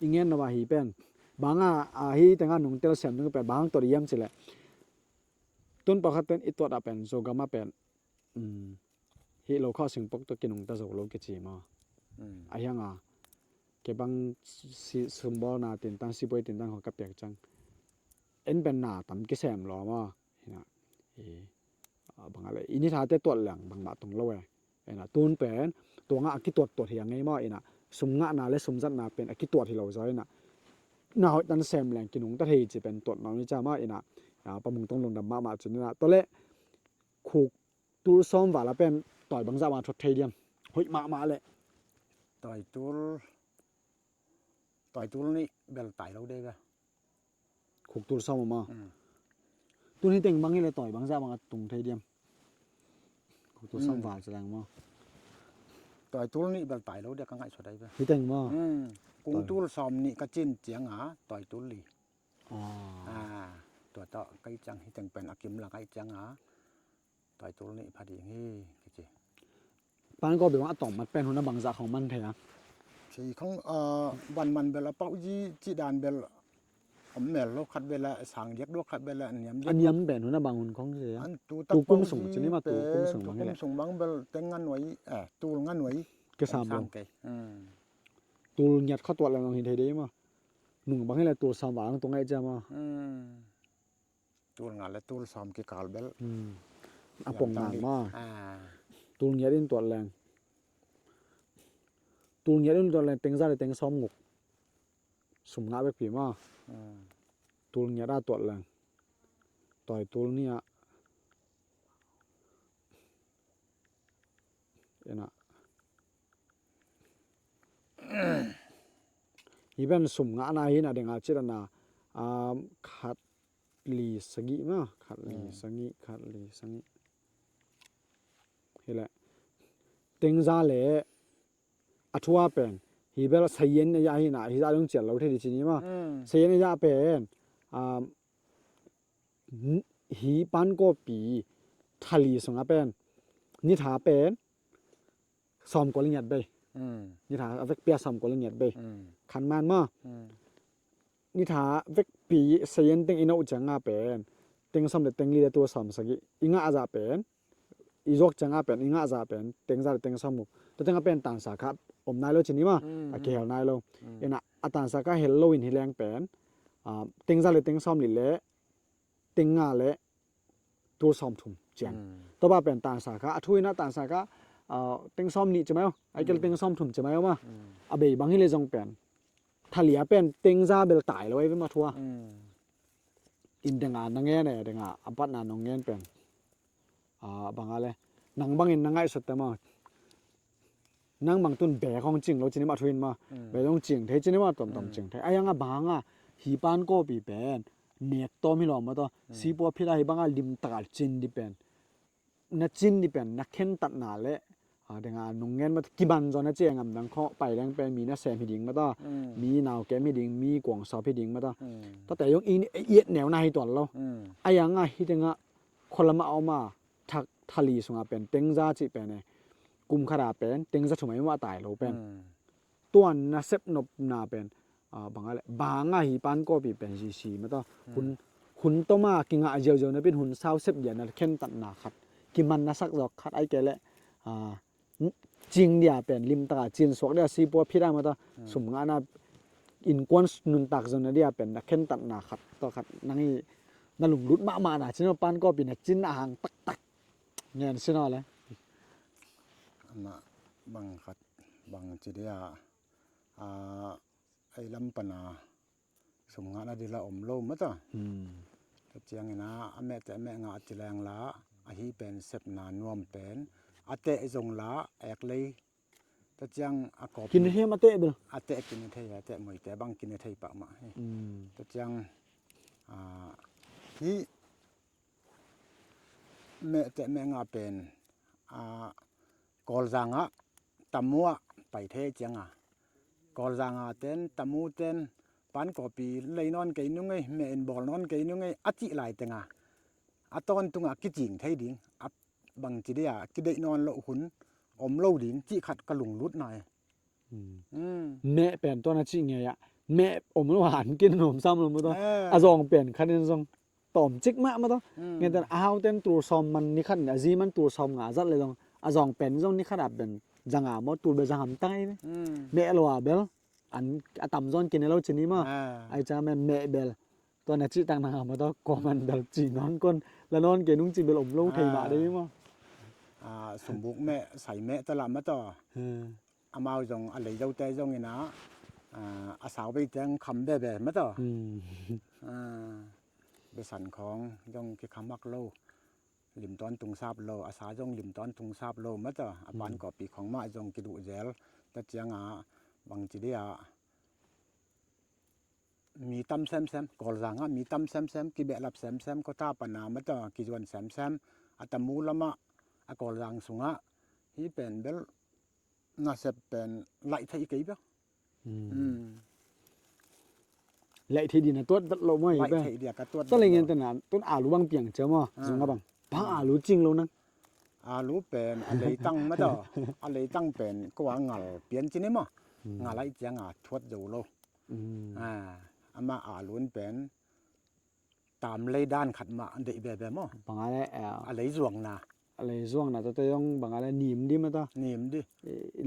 I ngen na va hi pen. Bang a, a hi teng a nung tel siam nung pen. Bang tuat i yam ci le. Tun pakhat pen i tuat a pen. Zogam a pen. Um, hi lo kha singpok to kinungta zo lo kici maw. Hmm. A hiang a. Kei bang si, sumbawlna tintang, sibuai tintang kho ka piak ciang. En pen na tam kisem lo maw. Hi na. I, a, bang a le. I ni tha te tuat leng, bang mah tung lo e. Ina, tun pen, tua nga a kituat tuat hi a ngei maw, ina, sum ngahna le sum zatna pen, a kituat hi lo zaw, ina. Na hoih tan sem leng, kinungta thei ci pen tuat maw, ni ca maw, ina, a, pamung tong lungdam mahmah cin, ina. Tua le, khuk tul sawm val a pen, tawi bangzah bang a thot thei diam. Hoih mahmah le. Tawi tul, tawi tul nih bel tai lo dei ve. Khuk tul sawm a maw. Mm. Tun hi teng bang hi le tawi bangzah bang a tung thei diam. Khuk tul sawm val ci leng maw. Tawi tul nih bel tai lo dia ka ngaihsut ai ve. Hi teng maw. Mm. Kung tul sawm nih ka cin ciang a tawi tul li. Ah. Ah, tua tawh ka i ciang hi teng pen a kim la ka i ciang a. Tawi tul nih pha ding hi, kici. Pan ko bang a tawm mat pen hun a bangzah khong man thei a. Ci khong, ah, van man bel a pauh zi ci dan bel om mel lo khat bel a sang diak duak khat bel a niam diak. A niam pen hun a bang hun khong ci a. An tu tak kum sung ci ni ma tu kum sung bang hi le. Tu kum sung bang bel teng nga nuai, eh, tul nga nuai. Ke sam lo. Ke. Hmm. Tul ngiat kha tuat le nong hi thei dei ma. Nung bang hi le tul sam vang tu ngai ci a ma. Hmm. Tul nga le tul sawm kikal bel. Hmm. A pong nang ma. Ah. Tul ngiat in tuat leng. Tul ngiat in tuat leng teng za le teng sawm nguk. Sum ngah bekpi maw. Tul ngiat a tuat leng tawi tul nih ah ina. Hi pen sum ngahna hi na ding a cih na, um, khat li sagih maw, khat li sagih, khat li sagih. Hi leh teng za le a thu a pen hi bel sayen a yah hi na, hi za dong cian lo thei di ci ni maw. Sayen a yah pen, um, hi pan kawpi thali sungah pen ni tha pen sawm kua le ngiat bei. Ni tha a vekpi a sawm kua le ngiat bei. Khan man maw. Ni tha vekpi sayen teng i noh ciang a pen teng sawm le teng li le tul sawm sagih i ngah zah pen, i zuak ciang a pen i ngah zah pen teng za le teng sawm nguk. Tua teng a pen tansa kha om nai lo ci ni maw. A kihel nai lo. Ina a tansa kha hel lo in hi leng pen, ah, teng za le teng sawm li le teng nga le tul sawm thum cian. Tua ba pen tansa kha a thu ina tansa kha, ah, teng sawm nih ci mai o, ai kel teng sawm thum ci mai o maw. A bei bang hi le zong pen thali a pen teng za bel tai lo ai ve maw thu a. In deng a na ngen e, deng a a patna nong ngen pen, ah, bang a le nang bangin na ngaihsut te maw. Nang bang tun bek hong cing lo ci ni maw thu in maw. Bek hong cing thei ci ni maw, tomtom cing thei. A yang a bang a hi pan kawpi pen nek tawm hi lo maw tawh. Sipua phit a hi bang a limtak a cin di pen, na cin di pen na khentatna le, ah, deng a nong ngen maw tawh, kiman zaw na ci a ngam dang khawng pai leng pen mi na sem hi ding maw tawh. Mi nau kem hi ding, mi kuang sawp hi ding maw tawh. Tate zong i, i et neu na hi tuan lo. A yang a hi deng a khualam a om a thak thali sungah pen teng za cih pen e, kum khat a pen teng za thum a i mah tai lo pen. Tuan na sep nopna pen, ah, bang a le bang a hi pan kawpi pen zisi maw tawh. Hun, hun tom a kingah ziauziau na pin hun sau sep dia na khentatna khat, kiman na sak zawk khat ai ke le, ah, cing dia pen limtak a cin suak dia sipua phit a maw tawh. Sum ngahna innkuan nuntak zon na dia pen na khentatna khat tawh khat nang i na lunglut mahmahna cin pan kawpi na cin a hang taktak ngen sin aw le. Amah bang khat bang ci dia, a, ei lam pana sum ngahna di la om lo maw tawh. Tua ciangin a, a mehteh meh ngah ci leng la, ahi pen sepna nuam pen a teh zong la, ek lei. Tua ciang a kawp kine thei mah teh bel. A teh kine thei, a teh moite bang kine thei pah mah hi. Tua ciang, a, hi mehteh meh ngah pen, a, Kawlzang ah tamu ah pai thei ciang a, Kawlzang a ten, tamu ten pan kawpi lei nawn kei nung ei, meh in bawl nawn kei nung ei a cih lai teng a, a tawntung a kicing thei ding, a bang ci dia kideih nawn loh hun om lo ding cih khat ka lunglutna e. Meh pen tua na cih ngei ah, meh om lo han kin nuam sam lo maw tawh. A zawng pen khat in zong tawm cik mah maw tawh. Ngen ten a hau ten tul sawm man ni khat in a zi man tul sawm nga zat le zong a zawng pen zong ni khat a pen zanga maw, tul bel zangam tang ei ve. Meh lo a bel an a tam zawn kine lo ci ni maw. Ai ca meh, meh bel tua na cih tak na nga maw tawh, kawman bel ci nawn kon la nawn kei nung ci bel om lo thei mah dei maw. A, sumbuk meh, sai meh ta lah maw tawh. Amau zong a lei zote zong ina, a, a sau bei teng kham bebe maw tawh. A, besan khawng zong kikham hak lo, lim tawntung sap lo, a sa zong lim tawntung sap lo maw tawh. A pan kawpi khawng mah zong kiduh zel. Tua ciang a bang ci dia mi tam semsem, Kawlzang ah mi tam semsem, kibehlap semsem, khuata pana maw tawh kizuan semsem, a tamu lamah a Kawlzang sungah hi pen bel nasep pen laih theih kei bia. Laih theih dina tuat vet lo maw hi bia. Laih theih dia ka tuat vet lo. Tua lei ngen tena tun alu bang piang cia maw, zung a bang bang alu cing lo nang. Alu pen a leitang maw tawh, a leitang pen kua ngal pian ci ni maw. Ngal aih ciang a thuat zo lo. A, amah alu in pen tam lei dan khat mah deih bebe maw. Bang a le, a lei zuangna, a lei zuangna tawh tawh zong bang a le nim di maw tawh. Nim di.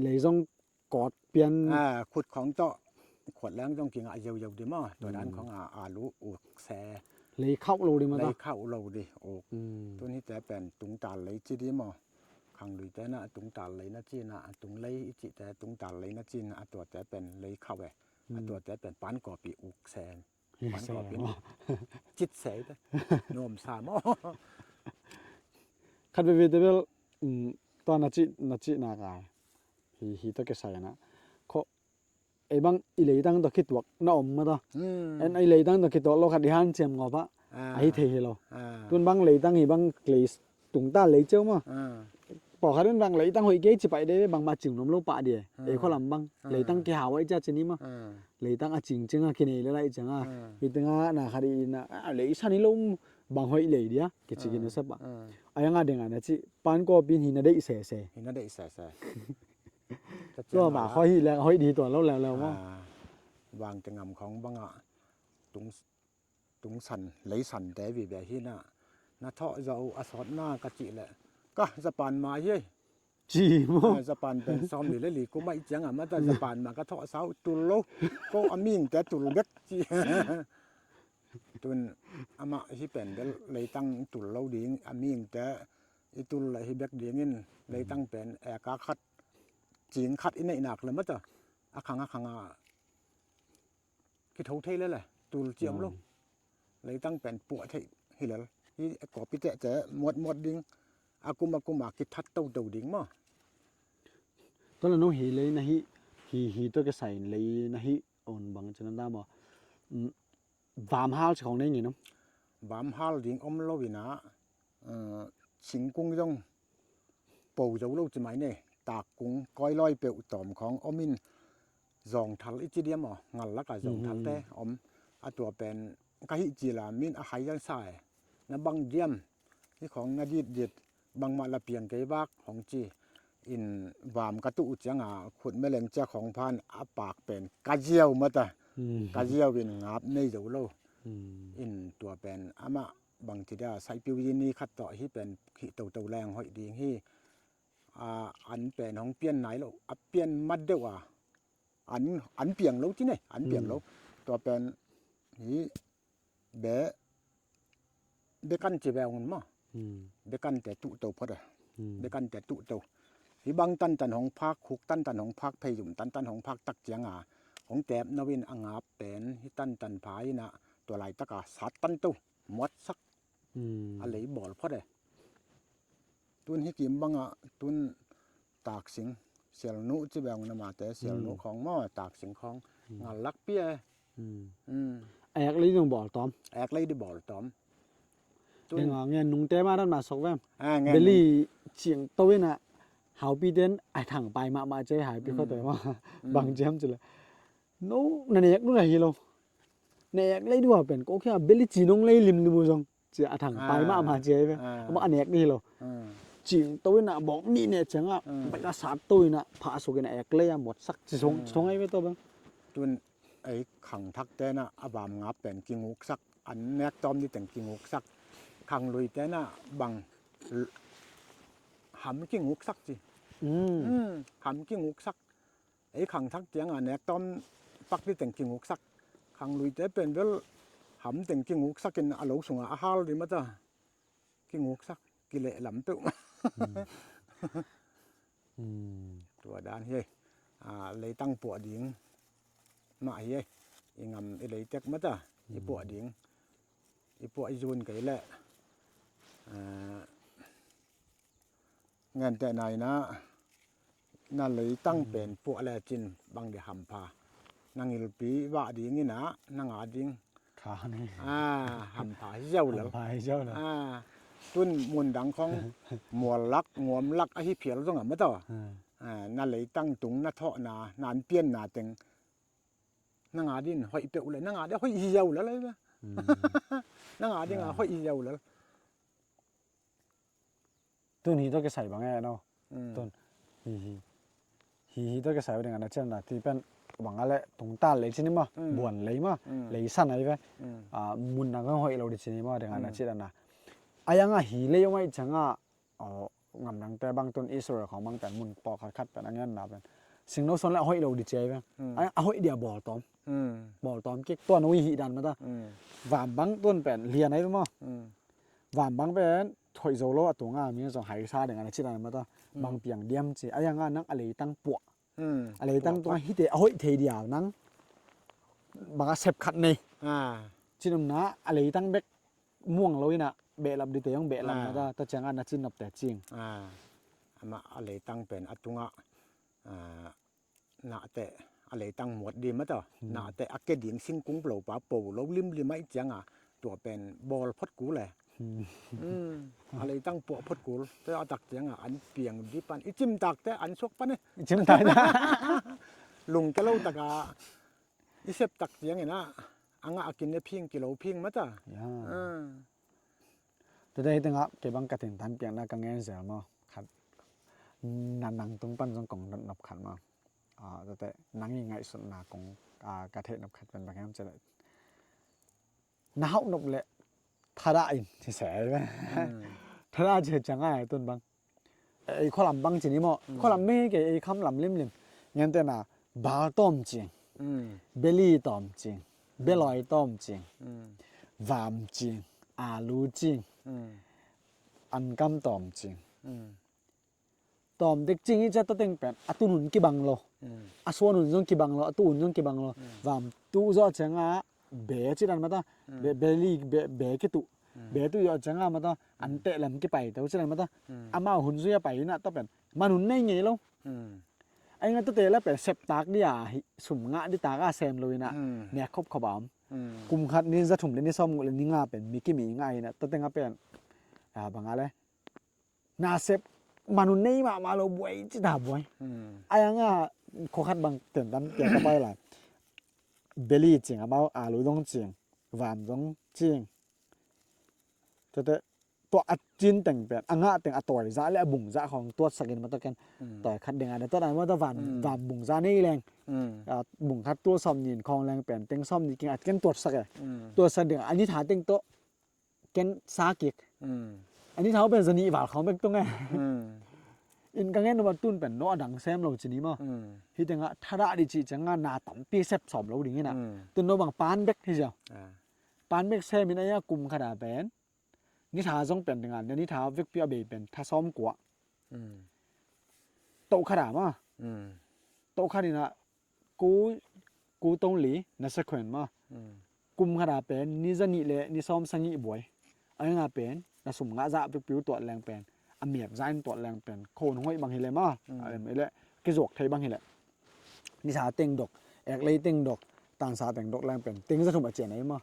Lei zong kawt pian. A, khut khawng tawh khuat leng zong kingah ziauziau di maw. Tua dan khawng a, alu uk se. Lei khauh lo di maw tawh. Lei khauh lo di uk. Tun hite pen tungtal lei ci di maw. Khangluite na a tungtal lei na cina, a tung lei i cihte tungtal lei na cina, a tuate pen lei khauh e. A tuate pen pankawpi uk se. Pankawpi cit se te. Nuam sa maw. Khat veve te bel, um, tua na cih, na cihna kai. Hi, hi tawh kisai na. Kho, ei bang i leitang tawh kituak na om mah tawh. En i leitang tawh kituak lo khat i hanciam ngawp ah. Ahi thei hi lo. Tun bang leitang hi bang lei tungta lei ceu mah. Pawlkhat in bang leitang hoih kei ci paih de bangmah cing nuam lo pah dia. Ei khualam bang leitang kihau ahi cia ci ni mah. Leitang a cingcing a kinei le laih ciang a. Hi tengah na khat i na a leisan hi lo bang hoih lei dia kici kina sep ah. A yang a ding a na ci pankawpi in hi na deih sese. Hi na deih sese. Tua mah khawi hi leng a hoih di tua lo leuleu maw? Vangte ngam khawng bangah tung, tungsan leisante vive hi na, na thawh zo a sawtna ka cih leh ka Japan mah hi ei. Ci maw? Japan pen sawm li le li kum aih ciang a mata Japan mah ka thawh sau tul lo. Ko a mingte tul bek ci. Tun amah hi pen bel leitang tul lo ding a mingte i tul le hi bek dingin leitang pen eka khat cing khat i neihnak le mata a khang a khang a kitho thei lele tul ciam lo. Leitang pen puah thei hi lel hi kawpi tehte muatmuat ding a kum a kum a kithat toto ding maw? Tua le no hi lei na hi hi hi tua kisai in lei na hi on bang cina da maw? Vamhal ci khawng nei ngin om. Vamhal ding om lo ina, singkung zong po zo lo ci mai ne. Takkung kawilawi peuh tawm khawng om in zawngthal i ci diam aw, ngal laka zawngthalte om. A tua pen ka hih cila min a hai zan sa e. Na bang diam hi khawng na ditdit bangmah la piang kei bak hong ci in vam ka tuh uh cianga khut meleng cia khawng phan a pak pen ka ziau mata ka ziau in ngap nei zo lo. In tua pen amah bang ci dia saipiu yi ni khat tawh hi pen hih toto leng hoih ding hi. An pen hong pian nai lo a pian mat deuh a an piang lo ci nei an piang lo. Tua pen hi be bekan ci ve ngun maw? Bekante tuh to phot a bekante tuh to. Hi bang tantan hong phak khuk tantan hong phak pheizum tantan hong phak tak cianga hong tep no in a ngap pen hi tantan pha ina tua laitaka sat tan to muatsak a lei bawl phot e. Tun hi kim bangah tun taksing sialnuh ci beng namate sialnuh khawng maw taksing khawng ngal lak pia e. A ek lei ding bawl tawm. A ek lei ding bawl tawm. Tun ngen nungte mah dan mah sok vem. Beli ciang to ina haupi ten a thang pai mahmah ce haupi kho to mah bang ciam ci le. No na nek nu na hi lo. Na ek lei dua pen ko khia beli ci nong lei limlim uh zong ci a thang pai mahmah ci ai ve. Amah a nek ni hi lo. Cing to ina bawk nih ne cianga bai ka sat to ina phah suk ina ek lei a mawtsak ci song ci song ai ve to bang. Tun ei khangthak tena a vam ngap pen kinguksak an nek tawm ni teng kinguksak khanglui tena bang ham kinguksak ci. Ham kinguksak. Ei khangthak tianga nek tawm pak ni teng kinguksak khangluite pen bel ham teng kinguksak in a lo sunga a hal di mata kinguksak kileh lam peuh. Tua dan hi ei. Leitang puah ding mah hi ei. I ngam i leitek mata i puah ding i puah i zun kei leh ngentehna ina na leitang pen puah lecin bang di hampha na ngilpi vah dingina na nga ding hampha hi ziau lo. Tun mundang khong muallak nguamlak ahi phial zonga mataw na leitang tung na thawhna na an pianna teng na nga din hoih peuh le na nga din hoih hi ziau lo. Na nga dinga hoih hi ziau lo. Tun hi tawh kisai bang e no. Tun hi hi hi hi tawh kisai bang ding a na cian na ti pen bang a le tungtal lei cini ma buan lei ma lei san ai ve. Mun na kang hoih lo di cini ma ding a na cian na ai ang a hi lei ong ai ciang a ngamdangte bang tun Israel khawng bang pen mun pawlkhat khat pen a ngenna pen singno suan le a hoih lo di ci ai ve. A hoih dia bawltawm bawltawm kik tua no i hih dan mata. Vam bang tun pen lian ai ve ma. Vam bang pen hoih zo lo a tunga mi zong haisa ding a na ci dan mata. Bang piang diam ci a, a yanga nang a leitang puah, a leitang tungah hite a hoih thei dia nang bang a sep khat nei. Cinumna a leitang bek muang lo inah behlap dite hong behlap mata, ta cianga na cinnopte cing. Amah a leitang pen a tungah nahte a leitang muat di mata, nahte a ke ding singkung plopa po lo limlim aih cianga tua pen bawl phot kul e. A leitang puah phot kul. Tua a tak cianga an piang di pan i cimtakte an suak pan e. I cimtak lungke lo taka i sep tak ciangin a ngah a kin ne phing kilo phing mata. Tete hih tengah kei bang ka thintan piakna ka ngen zel maw? Khat na nang tung pan zong kong nopnop khat maw? Tete nang i ngaihsutna kong ka theih nop khat pen bang hiam cileh, na hauh nop leh thadah in ci sel. Thadah ci ciang ai tun bang ei khualam bang ci ni maw? Khualam mei kei ei khamlam limlim. Ngentena bal tawm cing, beli tawm cing, beloi tawm cing, vam cing, alu cing, ankam tawm cing. Tawm dek cing i cia tateng pen a tun hun kibang lo, a suan hun zong kibang lo, a tu hun zong kibang lo. Vam tu zawh cianga be cidan mata, be, beli be, be kitu, be tu zawh cianga mata an teh lam kipai to cidan mata. Amau hun zui a pai inah ta pen man hun nei ngei lo. Ainga tate la pen septak dia sum ngah ditak a sem lo inah nek khopkhop a om. Kum khat ni za thum le ni sawm nguk le ni nga pen mi kimi ngah inah tateng a pen banga le nasep man hun nei mahmah lo buai cita buai. Ai anga khua khat bang tentan pia ka pai lai. Beli cing amau alu dong cing, vam dong cing. Tete tua a cin teng pen a ngah teng a tawi zah le a bung zah khawng tuatsakin mataken. Tawi khat ding a ne tuat a mata vam, vam bung zah nei leng. Bung khat tua sawm nin khawng leng pen teng sawm ni king a ken tuatsak e. Tuatsak ding a ni tha teng tawh ken sa kik. Ani thau pen zanih val khawng bek tung e. In ka ngen numa tun pen no a dang sem lo cini maw? Hih tengah thadah di cih cianga na tampi sep sawm lo ding inah. Tun no bang pan bek hi ziau. Pan bek sem in aia kum khata pen ni tha zong pen dinga ni tha vekpi a bei pen tha sawm kua. Toh khata maw? Toh khat inah ku, ku tong li na sequence maw? Kum khata pen ni zanih le ni sawm sangih buai. A inga pen na sum ngah zah pekpiu tuat leng pen a miak zah in tuat leng pen khon hoih bang hileh maw? A lem hileh kizuak thei bang hileh ni sa teng dok, ek lei teng dok, tansa teng dok leng pen teng za thum a cian ahi maw?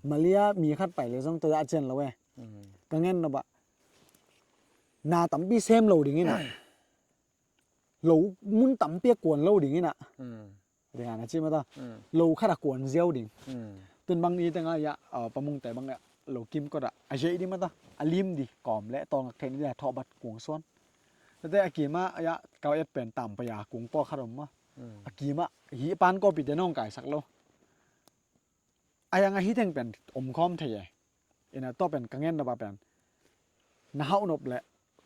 Malia mi khat pai le zong tua a cian lo e. Ka ngen no bah na tampi sem lo ding inah lo mun tampi a kuan lo ding inah. Dinga na ci mata lo khat a kuan ziau ding. Tun bang ni tengah iah pamungte bang iah lo kim kota a zeih di mata a lim di kawm le tawlngak theih ni dia thawhbat kung suan. Tete a kima iah kau et pen tampai a kung pawl khat om ma a kima hi pan kawpi te nong kaisak lo. A yang a hi teng pen om khawm thei e. Ina tua pen ka ngen nop a pen na hauh nop le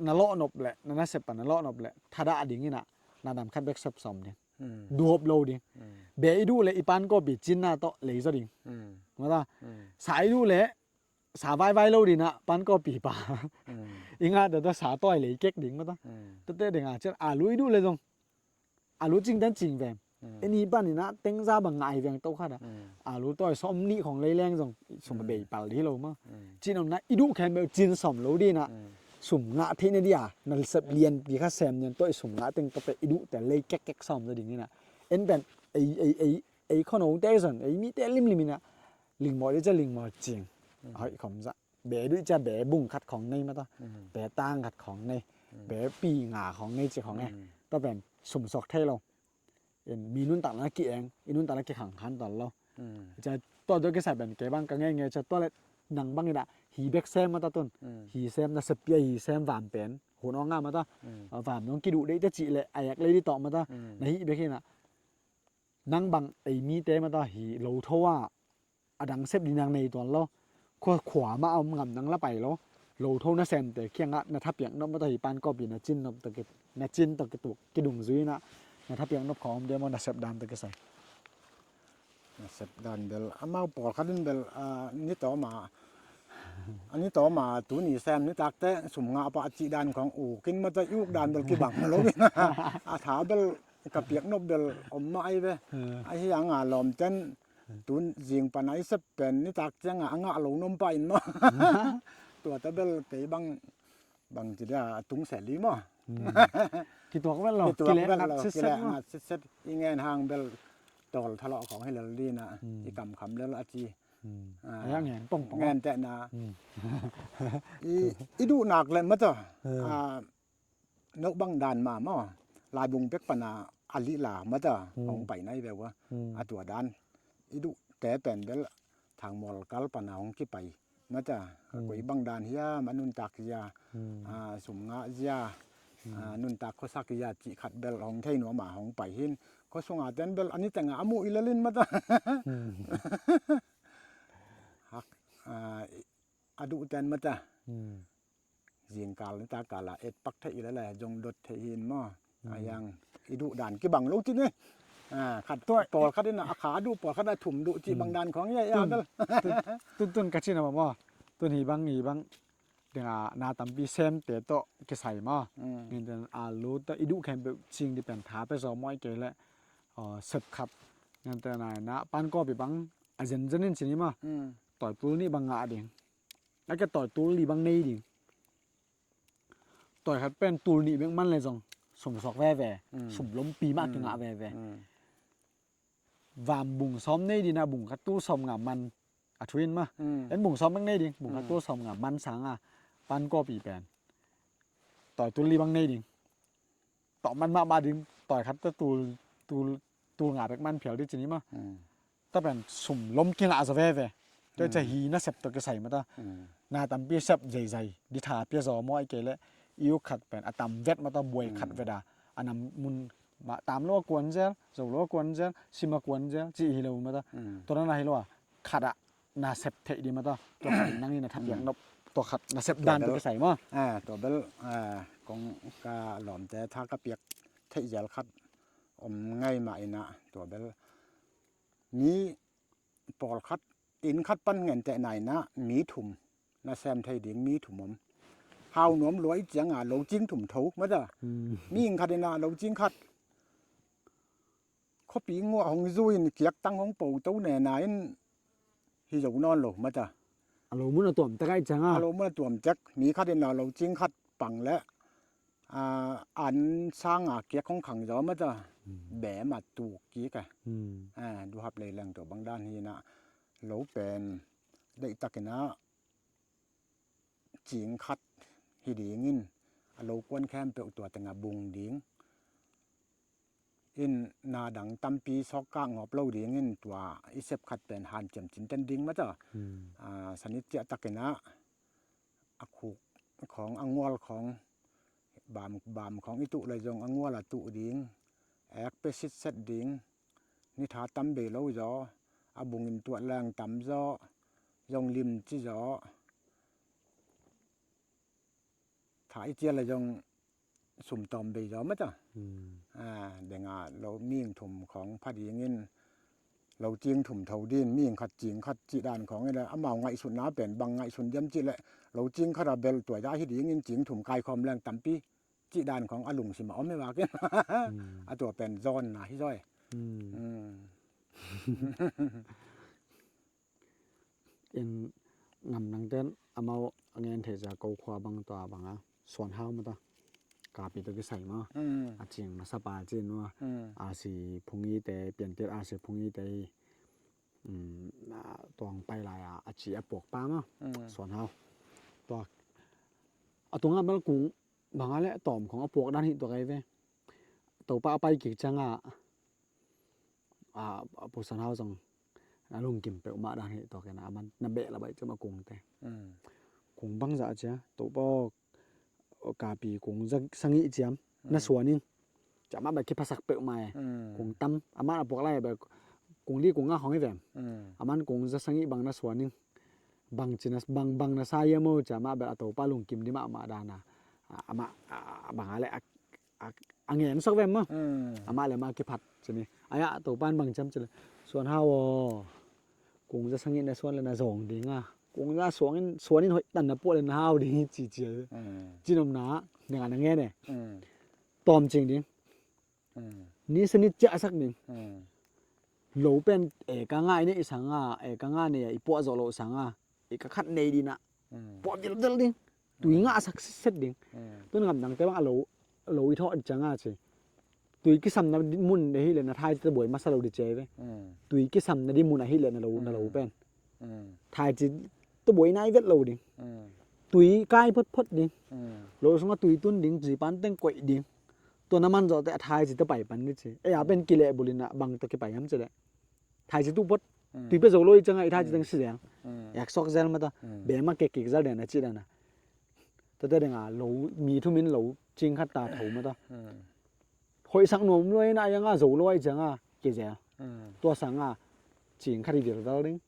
na lawh nop le na nasep pan na lawh nop le thadah ding ina na dam khat bek sep sawm ding. Duhop lo ding. Be i duh le i pan kawpi cinna tawh leizaw ding. Mata sa i duh le sa vaivai lo ding a pan kawpi pa i ngah tawh sa tawi lei kek ding mata. Tete ding a cian a lu i duh le zong a lu cing dan cing vem. Eni pan ina tengza bang ngai veng to khat a a lu tawi sawm nih khong lei leng zong sum a bei pal di lo ma. Cin om na i duh khem beuh cin sawm lo di na sum ngah theih na di a na sep lianpi kha sem nian tawi sum ngah teng to pe i duh te lei kek kek sawm za ding ina en pen ei ei ei ei khon ong te zon ei mi te limlim ina lingmaw di ca lingmaw cing. Hoi khom za be duh cia be bung khat khong nei mata be tang khat khong nei be pi nga khong nei ci khong e. Tua pen sum sawk thei lo. Mi nuntak na ki eng i nuntak na ki khang khan tal lo. Cia tua tua kisai pen ke bang ka ngei ngei cia tua le nang bang ina hi bek sem mata tun hi sem na sepia hi sem vam pen hun ong nga mata vam nong ki duh dei te cih le a yak lei di tawh mata na hi bek ina nang bang ei mi te mata hi lo tho a a dang sep ding nang nei tuan lo. Khua khua mah a om ngam nang la pai lo. Lo tho na sem te kiangah na thapiak nop mata hi pan kawpi na cin nop ta ki na cin ta ki tuk ki dung zui na na thapiak nop khawm de maw na sep dan ta ki sai. Na sep dan bel amau pawl khat in bel ni tawh ma A ni tawm a tuni sem nitak teh sum ngah pah cih dan khawng uk in mata, i uk dan bel kibang lo in. A tha bel ka piak nop bel om mah ai ve. Ahi hang a lawmten tun zing pan a i sep pen nitak ciang a ngah lo nuam pah in maw. Tua teh bel kei bang, bang ci dia, a tung sel hi maw. Kituak vel lo, kituak vel lo, kileh ngat sitset maw. Kileh ngat sitset. I ngen hang bel tawl thalawh khawng hi lel ding a, i kam kham lel a ci. A, a ngen pongpong. Ngen teh na. I, i duh nak leh mata. A, no bang dan mah maw. Laibung pek pan a, a lila mata. Hong pai nai ve ua. A tua dan. I duh te pen bel Thangmual kal pan a hong kipai mata. Koi bang dan hiam, a nuntak zia, a, sum ngah zia, a, nuntak khuasak zia cih khat bel hong thei nuam a hong pai hi in. Khua sung a ten bel a ni teng a a muh i lel in mata. Hak, a, a duh ten mata. Zingkal nitak kal a et pak theih i lel a zong dot theih hi in maw. A yang i duh dan kibang lo ci ni. A, khat, pawlkhat in a kha duh, pawlkhat a thum duh cih bang dan khawng hi a, a bel. Tun, tun, tun ka cih na maw. Tun hi bang, hi bang. Ding a na tampi semte tawh kisai maw. Ngen ten a lu tawh i duh khempeuh cing ding pen tha pia zaw maw, ahih kei leh, a, sep khat. Ngen ten a na pan kawpi bang a zenzen in ci ni maw. Tawi tul nih bang ngah ding. A ke tawi tul li bang nei ding. Tawi khat pen tul nih bek man le zong sum suak veve, sum lompi mah kingah veve. Vam bung sawm nei ding a, bung khat tul sawm nga man a thu in mah. En bung sawm bek nei ding, bung khat tul sawm nga man sang a pan kawpi pen tawi tul li bang nei ding. Tawh man mahmah ding, tawi khat teh tul, tul, tul nga bek man phial ding ci ni maw. Tua pen sum lom kingah zaw veve. Tua ciang hi nasep tawh kisai mata. Na tampi sep zeizai ding tha pia zaw maw, ahih kei leh i uk khat pen a tam vet mata, buai khat vet a. A nam mun mah tam lo a kuan zel, zo lo a kuan zel, sim a kuan zel cih hi lo mata. Tua na hi lo a, khat ah na sep theih ding mata. Tua khat nang in na thapiak nop, tua khat na sep dan tawh kisai maw. A, tua bel, a, kong ka lawmte tha ka piak theih zel khat om ngei mah in a, tua bel mi pawlkhat, inn khat pan ngen teh na in a, mi thum na sem thei ding, mi thum om. Hau nuam lua i ciang a lo cing thum tho mata. Mi inn khat in a lo cing khat. Khuapi nguah hong zui in kiak tang hong po to nena in hi zo nawn lo mata. A lo mun a tuam tek ahih ciang a. A lo mun a tuam tek, mi khat in a lo cing khat pang leh, a, an sang a kiak hong khang zaw mata. Bem a tuk kik a. A, duhap lei leng tua bang dan hi in a, lo pen deihtak in a cing khat hi ding in, a lo kuan khempeuh tua teng a bung ding in, na dang tampi sawk kah ngawp lo ding in, tua i sep khat pen hanciam cinten ding mata. A, sanit ciah tak in a, a khuk khawng, a ngual khawng, bam, bam khawng i tuh leh zong a ngual a tuh ding, ek pia sitset ding, ni tha tam bei lo zaw, a bung in tuat leng tam zaw, zong limci zaw, tha i cial leh zong sum tawm bei zaw mata. A, deng a lo mi inn thum khawng pha ding in, lo cing thum tho ding, mi inn khat cing khat cih dan khawng in a, amau ngaihsutna pen bang ngaihsun diam cih leh, lo cing khat a bel tua zah hi ding in cing thum kaikhawm leng tampi cih dan khawng a lungsim a om hi vak in. A tua pen zawnna hi zaw e. In ngam nangten amau a ngen theih zia ko khua bang tua bang a, Suan Hau mata. Kapi tawh kisai maw. A cing masapa cin maw. A si phungite, piantir a si phungite hi. Tuang pai lai a, a ci a puak pa maw. Suan Hau. Tua a tungah bel kung bang a leh tawm khawng a puak dan hi tua kai ve. Topa a pai kik ciang a, a, a Pu Suan Hau zong a lungkim peuhmah dan hi tua kai na, a man na beh la baih ciam a kungte. Kung bang zah cia, Topa aw, kapi kung za sangih ciam na suan ing. Cia mah bel kiphasak peuhmah e. Kung tam, a man a puak lai bel kung li kung nga khawng hi vem. A man kung za sangih bang na suan ing. Bang ci na, bang, bang na sa ia maw cia mah bel a Topa lungkim ding mahmah dan a. A, amah, a, bang a leh a, a, a ngen sok vem maw. Amah leh amah kiphat ci ni. Aia Topa in bang ciam ci leh, Suan Hau aw, kung za sangih na suan leh na zawng ding a. kong za suangin suanin hoih tanna puah le na hau ding hi ci cia. Cinopna dingah na ngen e. Tawmcing ding. Nisa ni ciahsak ding. Lo pen e ka nga i neih sanga e ka nga nei a i puah zawh loh sanga i ka khat nei dinah puah vilvel ding. Tui ngahsak sitset ding. Tun ngamdangte bang a lo lo i thawh cianga ci. Tui kisamna mun ahih leh na thaici tabuai masa lo di cia ve. Tui kisamna di mun ahih leh na lo na lo pen thaici tabuai nai vet lo ding. Tui kai photphot ding. Lo sungah tui tun ding, zipan teng koih ding. Tua na man zawhte a thaici tapai pan di ci. Ei a pen kilehbulh inah bang tawh kipai hiam cileh thaici tuh phot. Tui pia zo lo i cianga i thaici teng si zel. Ek suak zel mata. Bema kek kik zal den a ci dana. Tate dinga lo mi thumin lo cing khat ta tho mata. Hoihsak nuam lo ina a yanga zo lo a i cianga kizel. Tua sanga cing khat i vilvel ding.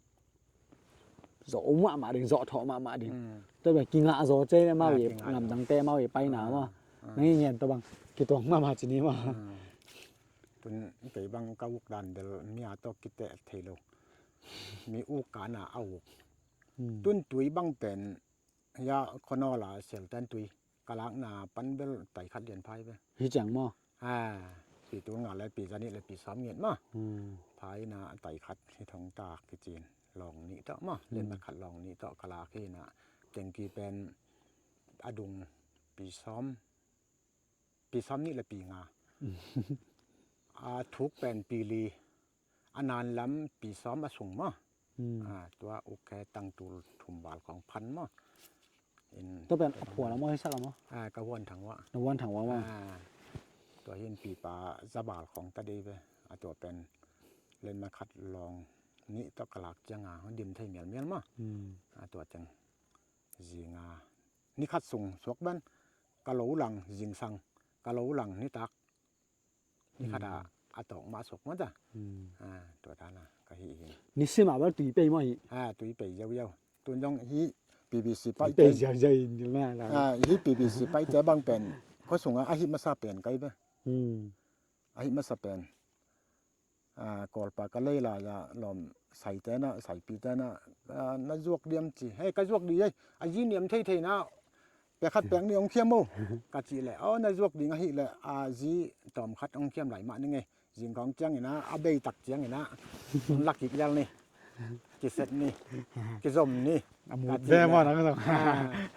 Zawh mahmah ding, zawh thawh mahmah ding. Tua bia kingah zaw ce mau i ngamdangte mau i paina maw. Nang i ngen tua bang kituang mahmah ci ni maw. Tun kei bang ka uk dan bel mi a tawh kiteh thei lo. Mi uk kana a uk. Tun tui bang pen hia khonawla selten tui ka lakna pan bel tai khat lian phai ve. Hi ciang maw? Pi tul nga le pi zanih le pi sawm ngiat maw? Phai na tai khat hi thong ta kicin lawng nih tawh maw? Lian khat lawng nih tawh ka lak hi na tengki pen a dung pi sawm pi sawm nih le pi nga. A thuk pen pi li a nan lam pi sawm a sung maw? Tua uk khe tangtul thum val khawng phan maw? Tua pen a phua lam aw hi sa lam aw? Ka huan thang wah. Na huan thang wah maw? Tua hin pipa za val khawng ta dei ve. A tua pen lenma khat lawng nih tawh ka lak cianga dim thei mialmial maw? A tua teng zinga ni khat sung suak ban ka lo lang zingsang ka lo lang nitak ni khat a a tawk mah suak mata. Tua dana ka hi hi. Ni sima bal tui pei maw hi? Tui pei ziauziau. Tun zong hi P V C paite ziauziau hi pei bang pen khuasunga a hi masa pen kai be. A hi masa pen Kawlpa ka lei lai-ah lawm saitena saipitena na zuak diam ci. Hei ka zuak di ei a zi niam thei theina pekhat pek ni hong khiam o ka cih leh aw na zuak ding ahih leh a zi tawm khat hong khiam lai mah ni ngei. Zingkhawng ciangina a beitak ciangina hong lakik lial ni kiset ni kizom ni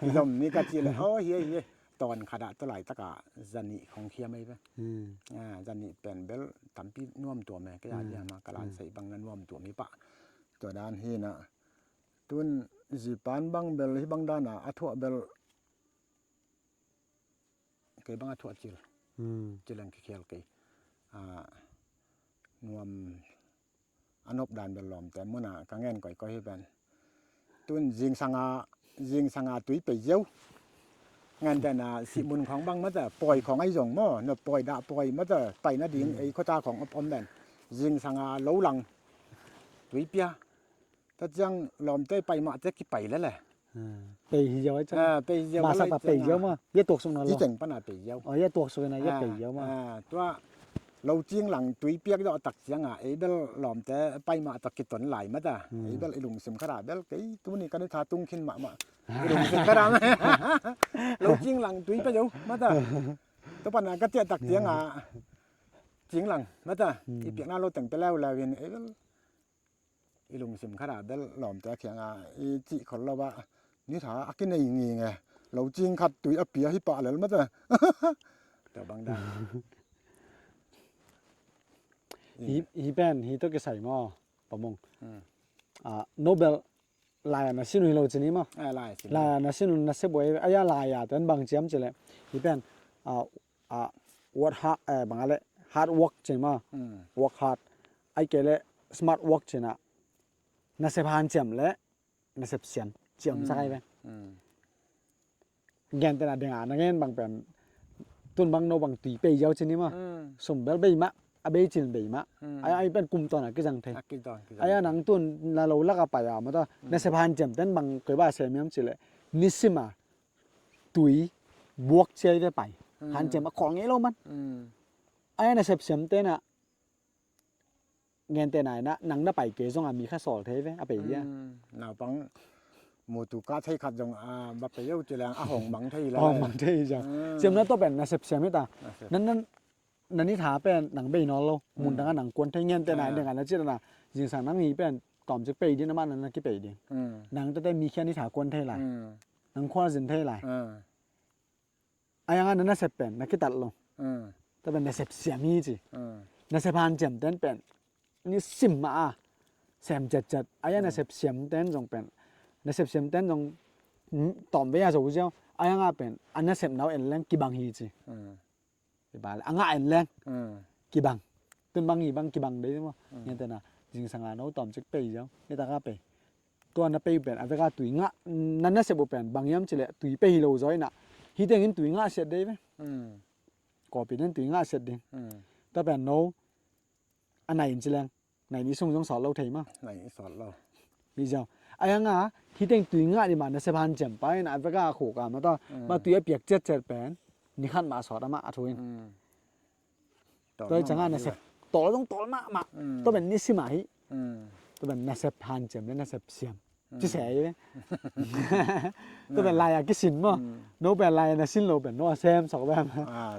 kizom ni ka cih leh aw hi ei hi ei. Tawn khatah tua laitaka zanih khong khiam ei ve. Zanih pen bel tampi nuamtuam e kei a diama ka lansaih bang na nuamtuam hi pah. Tua dan hinah tun zipan bang bel hi bang dana a thuah bel kei bang a thuah cil. Cil ang kikhial kei nuam a nop dan bel lawmte muna ka ngen koikoi hi pen. Tun zingsanga zingsanga tui pei ziau. Ngantena sihmun khawng bang mata pawi khawng ahi zong maw na pawi dah pawi mata pai nading ei khuata khawng om om pen zingsanga lo lang tui pia. Tua ciang lawmte pai mahte kipai lele. Pei hi ziau ai cang. Pei hi ziau masak ta pei ziau ma. Ia tuak suk na lo. Hi ceng pana pei ziau. Ia tuak suk na ia pei ziau ma. Tua lo cing lang tui piak dawh tak cianga ei bel lawmte pai mah tak kiton lai mata. Ei bel i lungsim khara bel kei tuni kan i tha tung khin mahmah. I lungsim khara lo cing lang tui pia ziau mata. Tua pana ka tiah tak cianga cing lang mata i piakna lo teng pia leuleu in ei bel i lungsim khata bel lawmte a khianga i cih khol lo ah nitha a kinei nging e. Lo cing khat tui a pia hi pah lel mate. Tua bang dan. Hi pen hi tawh kisai maw pamong. Nobel lai a na sin uh hi lo cini maw? Lai a na sin uh na se buai a ia lai a ten bang ciam cileh hi pen a work hard, eh, bang a le hard work cin ma. Work hard ai ke le smart work cin a nasep hanciam le nasep siam ciam sak ai ve. Gentena dinga na ngen bang pen tun bang no bang tui pei ziau cin hi ma. Sum bel bei ma a bei cin bei ma. Ai ai pen kum tona kizang thei. Ai a nang tun na lo laka pai a mata nasep hanciam ten bang koi ba semiam cile nisima tui buak ciai ve pai. Hanciam a khol ngei lo man. Ai na sepsiam tena ngente nai na nang na pai ke zong a mi kha sawl thei ve a pei dia. Naupang Mutu ka thei khat zong a ba pe yo ci leng a hong mang thei la. Hong mang thei zong. Siamna tawh pen nasep siam hi ta. Nasep. Nan nan nan i tha pen nang bei nawn lo. Mun dang a nang kuan thei ngen te na deng a na ci na. Zingsang nang hi pen tawm cik pei din amah nan na kipei din. Nang tete mi khian i tha kuan thei lai. Nang khual zin thei lai. A yang a na nasep pen na kitat lo. Tua pen nasep siam hi ci. Nasep hanciam ten pen ni sim mah a sem cetcet a ya nasep siam ten zong pen nasep siam ten zong tawm vei a zo ziau a yang a pen a nasep nau en leng kibang hi ci. Ibal a ngah en leng kibang. Tun bang hi bang kibang dei maw. Ngen tena zingsang a no tawm cik pei ziau ni taka pei. Tua na pei pen a veka tui ngah na nasep uh pen bang hiam cileh tui pei hi lo zaw inah. Hi tengin tui ngah siat dei ve. Kawpi den tui ngah siat ding. Tua pen no a nai in cileng nai ni sung zong sawt lo thei ma. Nai ni sawt lo. Hi ziau a yang a hi teng tui ngah ni ma nasep hanciam pa inah a veka khuk a ma tua ma tui a piak ciatciat pen ni khat mah sawt amah a thu in. Tua hi ciangah nasep tawl zong tawl mahmah. Tua pen nisim ah hi. Tua pen nasep hanciam le nasep siam ci se hi ve. Tua pen lai a kisin maw. No pen lai a na sin lo pen no a sem sok ve.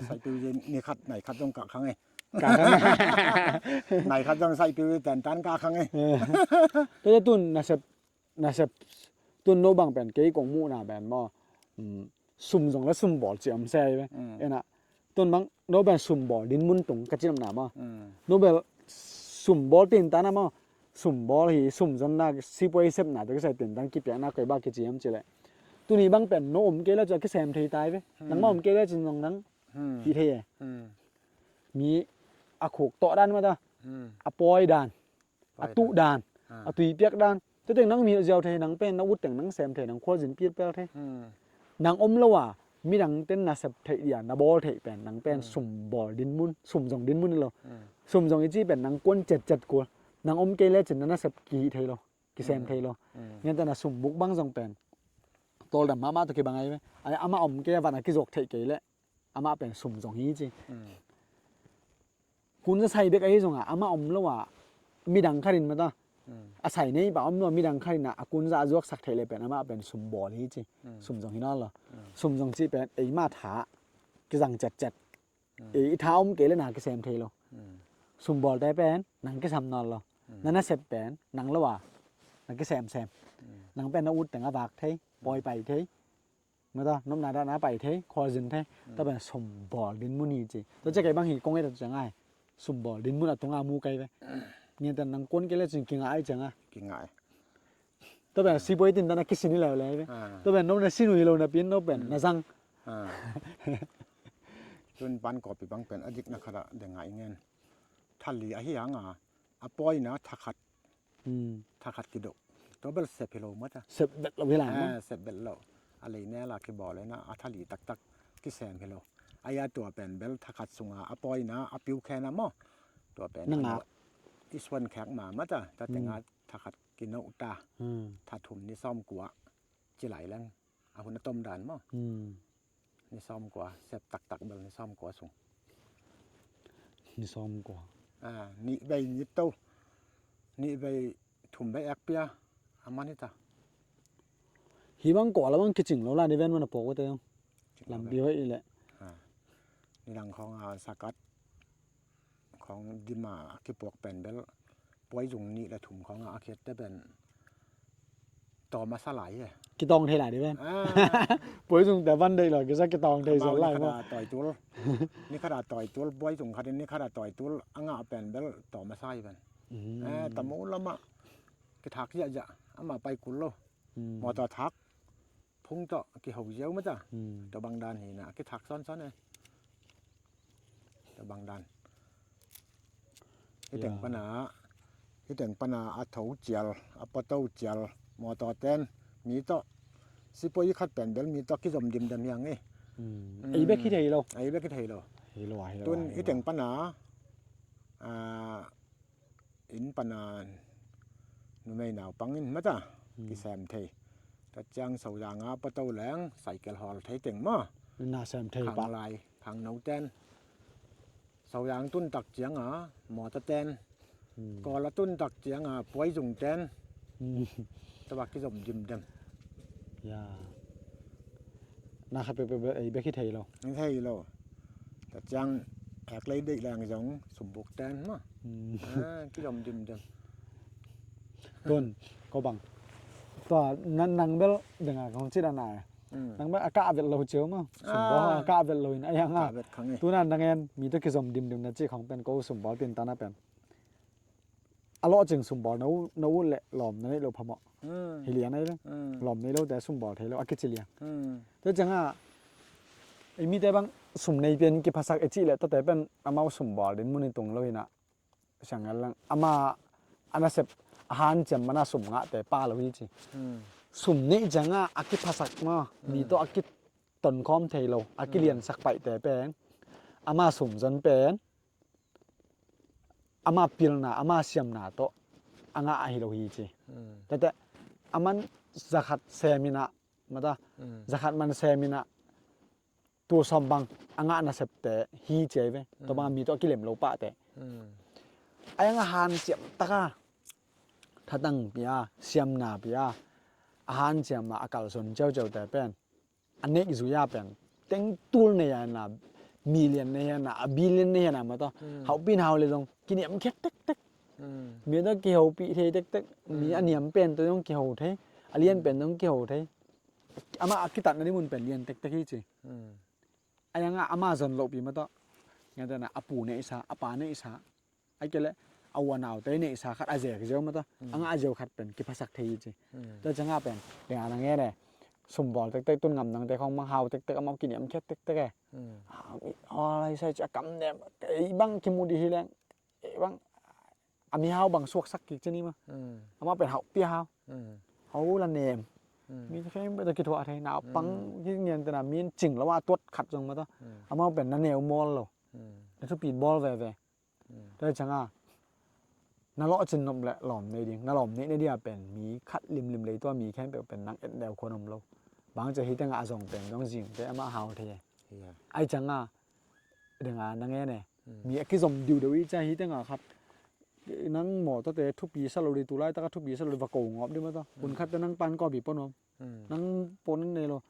Saitu ni khat nai khat zong kah khang e. Nai khat zong saitu ten tan kah khang e. Tua tun nasep nasep tun no bang pen kei kong muhna pen maw. Sum zong le sum bawl ci om se ve. Ena tun bang no pen sum bawl din mun tung ka cinamna maw. No bel sum bawl tintan a maw. Sum bawl hi sum zonna sipuai sepna te kisai tintan kipiakna koi ba kici om cileh. Tuni bang pen no om kei le cu a kisem thei tai ve. Nangmah om kei le cin zong nang hi thei e. Mi a khuk tawh dan mata a pawi dan a tuh dan a tuipiak dan. Tua teng nang mi ziau thei nang pen na ut teng nang sem thei nang khualzin pilpel thei. Nang om lo a midang ten na sep theih dia na bawl theih pen nang pen sum bawl dinmun sum zong dinmun lo. Sum zong i ci pen nang kuan cetcet kul nang om kei le cin na na sep kihih thei lo kisem thei lo. Ngen tena sum buk bang zong pen tawldam mahmah tawh kibang ai ve. Ai amah om kei a van a kizuak theih kei leh amah pen sum zong hi ci. Kunza sai bek ahi zongah amah om lo ah midang khatin mata a sai nei pa om lo midang khatin ah a kunza a zuaksak theih leh pen amah pen sum bawl hi ci. Sum zong hi nawn lo. Sum zong cih pen eima tha kizang cetcet. Ei i tha om kei le na kisem thei lo. Sum bawlte pen nang kisam nawn lo. Na nasep pen nang lo a na kisemsem. Nang pen na ut teng a vak thei pawi pai thei. Mata nopna dahna pai thei khualzin thei. Tua pen sum bawl dinmun hi ci. Tua cia kei bang hi kong et a cia ngai. Sum bawl dinmun a tunga mu kei ve. Ngian tan nang kuan kei le cin kingah ai cia nga. Kingah ai. Tua pen sipuai tin tan a kisin hi leu le ve. Tua pen no na sin uh hi lo na pin no pen na zang. Tun pan kawpi bang pen a dikna khat ah deng ngai ngen. Thali ahi hanga a pawina thakhat. Thakhat kidoh. Tua bel sep hi lo mata. Sep bet lo hi lai mah. Sep bet lo. A lei nela kibawl ena a thali taktak kisem hi lo. Aia tua pen bel thakhat sunga a pawina a piu khena maw. Tua pen i suan khek ma mata. Tua tenga thakhat kinoh ta. Tha thum ni sawm kua ci lai leng a hun a tom dan maw. Ni sawm kua sep taktak bel ni sawm kua sung. Ni sawm kua. Nih bei nit to nih bei thum bei ek pia a man hi ta. Hi bang kua la bang kicing lo la ni ven man a pawk ute. Lampi hoih i leh. Ni dang khawng a sakat khawng dima a kipuak pen bel puai zung nih le thum khawng a a khiatte pen tawm a sa lai e. Kitawng thei lai dih pen. Puai zung te van deih lo kisa kitawng thei zo lai maw. Ni khata tawi tul puai zung khatin ni khata tawi tul a ngah pen bel tawm a sa hi pen. Tamu lamah kithak ziahziah amah pai kul lo. Mawtaw thak phung tawh kiho ziau mata. Tua bang dan hina kithak sawnsawn e. Tua bang dan. Hiteng pana hiteng pana a tho cial a pato cial mawtaw ten mi tawh sipuai khat pen bel mi tawh kizom dimdem hiang e. Ei bek hi thei lo. Ei bek hi thei lo. Tun hiteng pana inn pana numei naupang in mata kisem thei. Tua ciang sozanga pato leng saikel hawl thei teng maw. Na sem thei pa. Khanglai khangno ten sozang tun tak cianga mawtaw ten. Kawl a tun tak cianga puai zung ten. Tua kizom dimdem. Ya. Na khat peuhpeuh bel ei bek hi thei lo. Hi thei lo. Tua ciang ek lei deih leng zong sumbuk ten maw. Hmm. Ah, kizom dimdem. Tun, ko bang. Tua nang, nang bel deng a kong ci dan a. Hmm. Nang bel a kah vet lo ciau maw. Sumbuk a kah vet lo in a yang a. Kah vet kha ngei. Tuna nang en mi tawh kizom dimdem na ci khong pen ko sumbawl tintan a pen a lawhcing sumbawl na uh, na uh leh lawm na neih loh phamawh. Hmm. Hi lian ahi ve. Hmm. Lawm nei lote sumbawl thei lo a kici liang. Hmm. Tua ciangah ei mite bang sum nei pian kiphasak i cih leh tuate pen amau sumbawl ding mun i tung lo hi nah. Siang ngal lang ama a nasep a hanciam mana sum ngahte pa lo hi ci. Hmm. Sum neih ciangah a kiphasak maw, mi tawh a kitonkhawm thei lo, a kiliansak paihte pen ama sum zon pen ama pilna, ama siamna tawh a ngah ahi lo hi ci. Hmm. Tete, aman zakhat seminah, mata, hmm, zakhat man seminah, tul sawm bang a ngah nasepte hi ci ahi ve. Hmm. Tua bang a mi tawh a kilem lo pahte. Hmm. A yang a hanciam taka, thatang pia, siamna pia, a hanciam a, a kalsuan ciauciaute pen a neih zui a pen teng tul nei a na, million nei a na, a billion nei a na mataw. Hmm. Hauhpi in hau le zong kiniamkhiat tektek. Hmm. Mi tawh kihopih thei tektek. Mi a niam pen tawh zong kiho thei, a lian pen zong kiho thei. Amah a kitatna ding mun pen lian tektek hi ci. Hmm. A yangah ama zon lohpi mataw. Ngatena a pu neihsa, a pa neihsa, a kei leh a u a naute neihsa khat a zek ziau mataw. Hmm. A ngah ziau khat pen kiphasak thei hi ci. Hmm. Tua ciangah pen, deng a na ngen e, sumbawl tektek, tun ngam nangte khong mang hau tektek, amau kiniamkhiat tektek e. Hmm. Aw, lai sai ci a kam nem, ei bang kimu dih hi leng, ei bang a mihau bang suaksak kik ci ni maw. Hmm. Amah pen hauhpi a hau. Hmm. Hau la nem. Hmm. Mi khempeuh tawh kithuah thei, naupang, hmm, ki ngen tena mi in cing lo a tuat khat zong mataw. Hmm. Amau pen na neu mawl lo. Hmm. Na thupi in bawl veve. Hmm. Tua hi cianga na lawhcin nop le lawm nei ding, na lawm neih na dia pen mi khat limlim lei tua mi khempeuh pen nang et neu khua om lo. Bang ci hi tenga a zong pen zong zingte amah hau thei e. Yeah. Ahi cianga denga na ngen e. Hmm. Mi a kizom diudeu i cia hi tenga khat. Nang mawtawte thupi sa lo dih, tu laitaka thupi sa lo dih, va ko ngawp dih mataw. Hun khatte nang pan kawpi pua nuam. Hmm. Nang pua nei lo.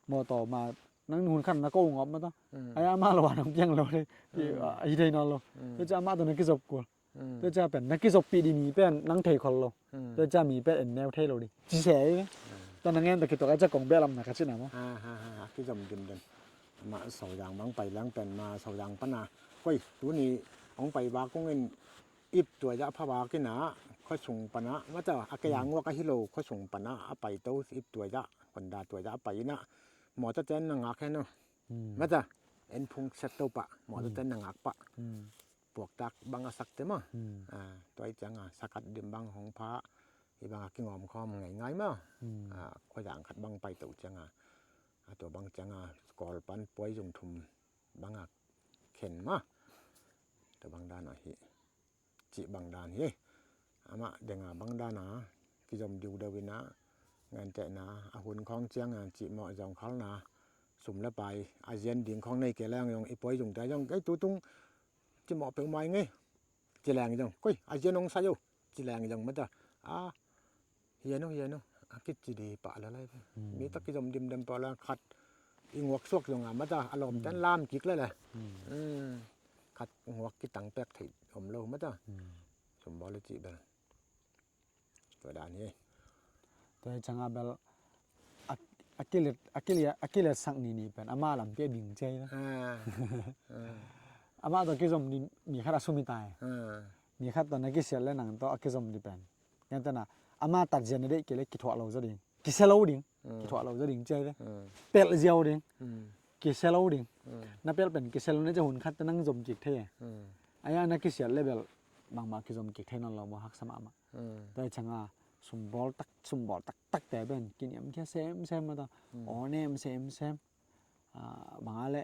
Mawtaw ma nang hun khat na ko ngawp mataw. Hmm. Ai amah lo a nang piang lo dih. Hmm. Hi thei nawn lo. Hmm. Tua cia amah tawh na kizop kul. Hmm. Tua cia pen na kizoppih dih mi pen nang thei khol lo. Hmm. Tua cia mi pen en neu thei lo dih. Ci se i ve. Hmm. Tua na ngen tua kituak a cia kong beh lam na ka cina maw. Ha, ha, ha, ha, kizom dimdem. Ma Sauzang bang pai leng pen ma Sauzang pana. Koi, tuni hong pai bak kong in ip tuai ah pha bak ina, khuasung pana, mata, a kei a nguak ahi lo, khuasung pana, a pai to ip tuai ah, konda tuai ah a pai ina, mawtaw ten na ngak hen o. Hmm. Mata, en phung set to pah, mawtaw ten na ngak pah. Hmm. Puaktak bang a sak te maw. Hmm. Ah, tua i cianga sakat dim bang hong pha, i bang a kingawm khawm ngaingai maw. Hmm. Ah, khuazang khat bang pai to cianga, a tua bang cianga Kawl pan puai zung thum bang a khen maw. Tua bang dan a hi, cih bang dan hi. Amah denga bang dan a kizom diudeu ina, ngentehna a hun khawng cianga cih mawh zong khalna, sum le pai a zian ding khawng nei kei leng zong i puai zungte zong kei tutung cimawh peuhmah i ngei. Ci leng zong, koi, a zian hong sai o. Ci leng zong mata. A, hian o, hian o. A kici di pah la lai ve. Hmm. Mi tak kizom dimdem pah la khat i nguak suak zong a mata. A lawm ten lam kik la le. Hmm. Hmm. Khat nguak kitang pek thei om lo mata. Hmm. Sumbawl le cih bel. Tua dan hi. Tua hi cianga bel a, a kilet, a kilet, a kilet sak ni ni pen ama lampi a bing cia hi na. Ah. Ah. Amah tawh kizom ni mi khat a sum hi tai. Ah. Mi khat tawh na kisiat le nang tawh a kizom ni pen. Ngen tena ama tatzia na deih kei le kithuah lo zaw ding. Kisia lo ding. Hmm. Kithuah lo zaw ding cia hi ve. Hmm. Pelh ziau ding. Hmm. Kisia lo ding. Hmm. Na pelh pen kisia lo na cia hun khat te nang zom kik thei. Hmm. Aia na kisiat le bel bangmah kizom kik thei nawn lo maw, haksa mahmah. Hmm. Tua hi cianga sumbawl tak, sumbawl taktakte pen kiniamkhia semsem mata. Hmm. Aw nem semsem. Ah, banga le,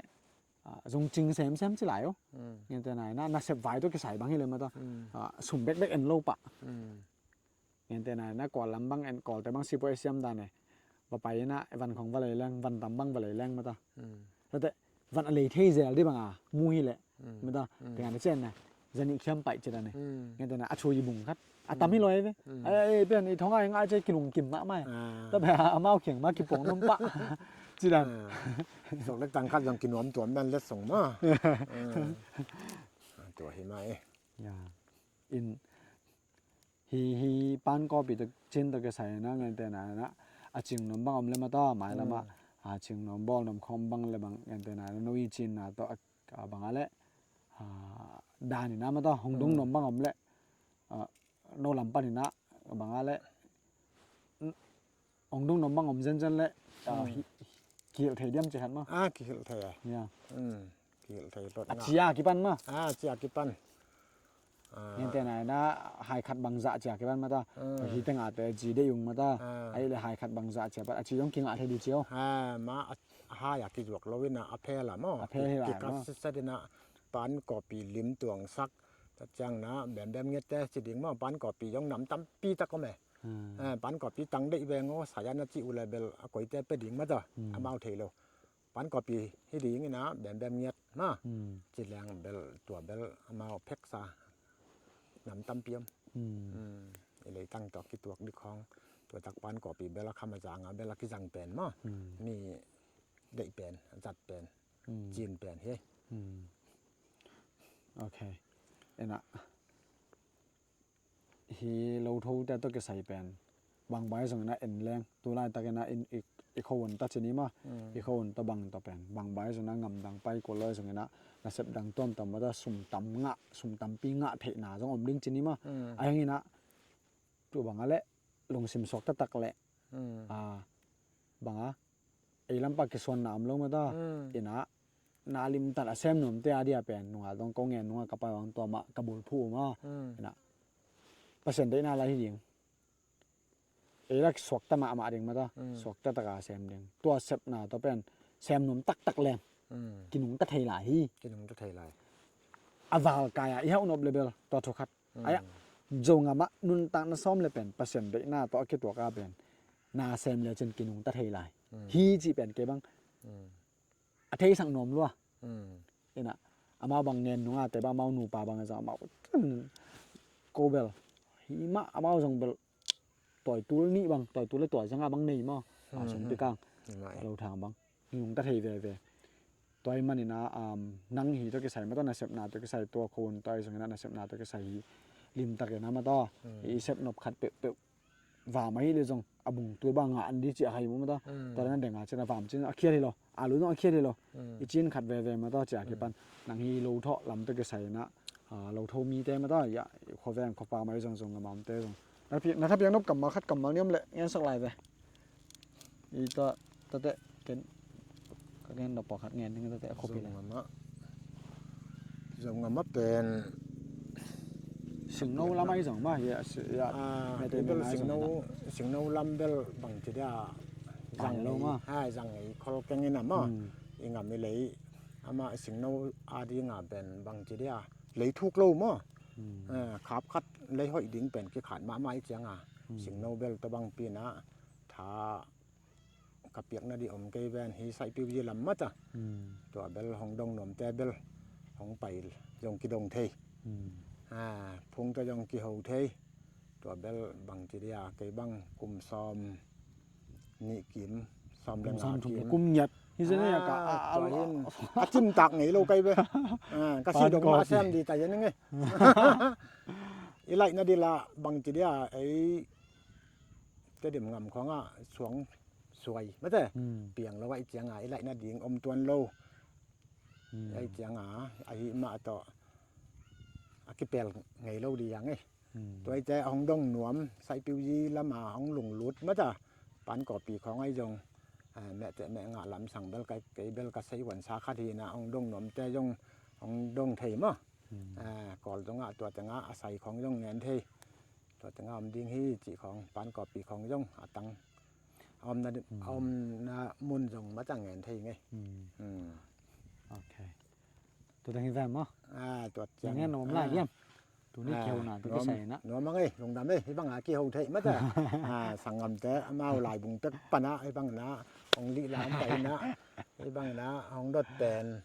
ah, zungcing semsem ci lai o. Hmm. Ngente nai na, nasep vai tawh kisai bang hi le mata. Hmm. Ah, sum bekbek en lo pah. Hmm. Ngente nai na Kawl lam bang en, Kawlte bang sipuai siam dan e. Va pai ina van khong va lei leng, van tam bang va lei leng mata. Hmm. Tate van a lei thei zel di banga mu hi le. Hmm. Mata, hmm, tengah na cian na, zanih khiam paih ci dan e. Hmm. Ngente na a chui bung khat. A tam hi lo ei ve. Mm. Ei, ei, pen i thong a i ngah cia kilungkim mahmah ei. Ah. Tua pen amau kiang mah kipuang nuam pah. Ci dan. Ah. Sok lek tang khat zong kinuam tuam dan letsong mah. Ah. Tua hi mah ei. Ya. In hi, hi pan kawpi tawh cin tawh kisai na, ngente na na a cing nuam bang om le mah tawh, mai lamah, mm, a cing nuam bawl nuam khawm bang le bang, ngente na na no i cin na tawh, a, a bang a le, a, dan i na mah tawh hong dong, mm, nuam bang om le, a, no lam pan i na bang a le, n-, hong dong nuam bang om zenzen le, a, mm, hi-, kihilh thei diam ci khat maw? A, kihilh thei a. Ya. Mm. Kihilh thei hlot a ngah. Cia kipan maw? A, cia kipan. A. Ngente na na hai khat bangzah cia kipan mah ta. Mm. Hi tengah te ci deih ung mah ta. A. Ahi le hai khat bangzah cia pan. A ci zong kingah thei di cio. A, ma a, a hai a kizuak lo in a, a phel a maw? A phel hi lai maw? Kikat sitset in a pan kawpi lim tuangsak. Tua ciang na bembem ngiat te ci ding maw? Pan kawpi zong nam tampi tak om e. Hmm. A, pan kawpi tang deih veng aw, saya na ci uh le bel a koite pe ding mah ta. Hmm. Amau thei lo. Pan kawpi hi ding in a bembem ngiat mah. Hmm. Ci leng bel tua bel amau pheksa nam tampi om. Hmm. Hmm. I leitang tawh kituak dik khawng. Tua tak pan kawpi bel a kham a zang a bel a kizang pen mah. Hmm. Mi deih pen, a zat pen, hmm, cin pen hi. Hmm. Ok. Ena. Hi lo tho te tawh kisai pen bang bai zong ina en leng tu laitak ina in i, i kho un ta ci ni maw. Mm. I kho un ta bang tawh pen bang bai zong ina ngam dang pai kul lo zong ina nasep dang tuamtuam mah ta sum tam ngah, sum tampi ngah theihna zong om ding ci ni maw. Mm. A heng ina tu bang a le lungsim suak taktak le, mm, a, bang a ei lampa kisuanna om lo mah ta. Mm. Ina na limtan a sem nuamte a dia pen nunga dong ko ngen nunga ka pai wang tua mah ka bulphuh uh mah. Mm. Ina Pasian deihna lai hi ding. Ei lak suakta mahmah ding mah ta. Mm. Suakta taka sem ding. Tua sepna tua pen sem nuam taktak leng. Mm. Kinungta thei lai hi. Kinungta thei lai. A val kai a i hauh nop le bel tua thu khat. Mm. Aia, Zogam ah nuntakna sawm le pen Pasian deihna tawh a kituak a pen na sem le cin kinungta thei lai. Mm. Hi cih pen kei bang, mm, a theisak nuam lua. Mm. Ina, amau bang ngen nunga te bang amau nupa bang a zang amau, ko bel hi mah amau zong bel tawitul nih bang, tawitul le tawi zanga bang nei maw? A, mm, sungpi kang. Lo thang bang. Nungta thei veve. Tua ahih manin a, um, nang hi tawh kisai mah tawh nasepna tawh kisai tua khawng tua ahi zongin a nasepna tawh kisai hi limtakin a mah tawh. Mm. I sep nop khat peuhpeuh vam ahi le zong a bung tul bang ngah an di ci a hai mu mah tawh. Mm. Tua na deng a cin a vam cin a khial hi lo. A lu zong a khial hi lo. Mm. I cin khat veve mah tawh ci a kipan. Mm. Nang hi lo thawh lam tawh kisai in a, a, lo tho mite mah tawh. Ya, khuaveng khuapa mai zong zong a mamte zong. Na thapiak, na thapiak nop kammal khat kammal niam le ngensak lai ve. I ta, tate, ken, ka ngen nop pawlkhat ngen ding tate a khuapi le. Zongam ah. Zongam ah pen. Singno lam ahi zong mah, ya, si, ya. Ah, mete bel mena ahi zong singno, na. Singno lam bel bangci dia. Zang lo mah. Ha, zang ei khol keng in a mah. Hmm. I ngam i lei, amah singno a dinga pen bangci dia. Lei thuk lo mah. Hmm. Ah, khap khat lei hoih ding pen kikhat mahmah i cianga. Hmm. Singno bel tua bang pina. Tha ka piakna dih om kei ven hi saihpiu zi lam mah ta. Hmm. Tua bel hong dong nuamte bel hong pai zong kidong thei. Hmm. Ha, phung ta zong kiho thei. Tua bel bangci dia kei bang kum sawm nih kim, sawm le nga kim. Kum sawm thum kim. Kum ngiat. Hi zen ya ka, ah, a, a, tua a, hin a cimtak ngei lo kei ve. Ah, ka si dong mah sem di ta yen nge. I laihna dih la bangci dia ei Tedim ngam khawngah suang suai mate. Hmm. Piang lo ahih cianga i laihna ding om tuan lo. Hmm. Ahih cianga ahi mah tawh a kipel ngei lo dih yang e. Hmm. Tua ahih ciang hong dong nuam saihpiu zi lama hong lunglut mata. Pan kawpi khawng ahi zong, ah, mehte meh ngah lamsang bel kei, kei bel ka sei huansa khat hi na hong dong nuamte zong hong dong thei maw. Hmm. Ah, Kawl zongah tua tengah a sai khawng zong ngen thei. Tua tengah om ding hi cih khawng, pan kawpi khawng zong a tang. A omna, hmm, a omna mun zong macang ngen thei ngei. Hmm. Hmm. Ok. Tua teng hi ven maw? Ah, tua ciang. Ngen om lai hiam? Tuni kihona, tu kisai na. Nuam ang ei, lungdam ei, hi banga kiho thei mata. Ah, sanggamte, amau laibung pek pana, hi bangna, hong lih lam pai na, hi bangna, hong dot pen,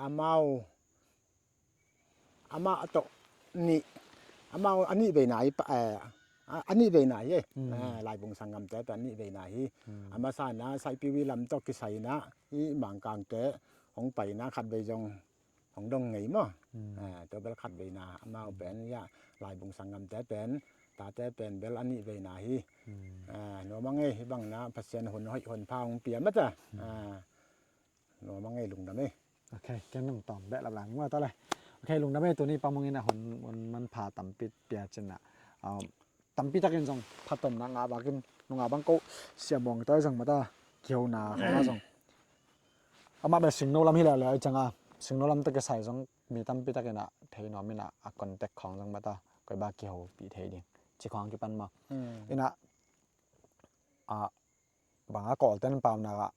amau amah a tawh nih, Amau a nih veina hi, a nih veina hi. Laibung sanggamte pen a nih veina hi. A masa inah Saipiwi lam tawh kisai inah hih Mangkangte hong pai inah khatvei zong hong dong ngei maw? Tua bel khatveina amau pen, ya, Laibung sanggamte pen, tate pen bel a nih veina hi. Nuam a ngei, hih bang inah Pasian hun hoih hun pha hong pia mate. Nuam a ngei, lungdam ei. Ok, ken nong tawm beh laplang mah ta le. Ok, lungdam ei, tuni Pa Mung inah hun, hun manpha tampi pia cinah, tampi takin zong phattuamna ngah bakin nungah bang ko Sia Muang tawh zong mata kihona khawng ah zong amah bel Singno lam hi leuleu i cianga Singno lam tawh kisai zong mi tampi takin ah thei nuam inah a contact khawng zong mata koi ba kihopih thei ding ci khawng kipan maw? Inah a banga Kawlten paunak ah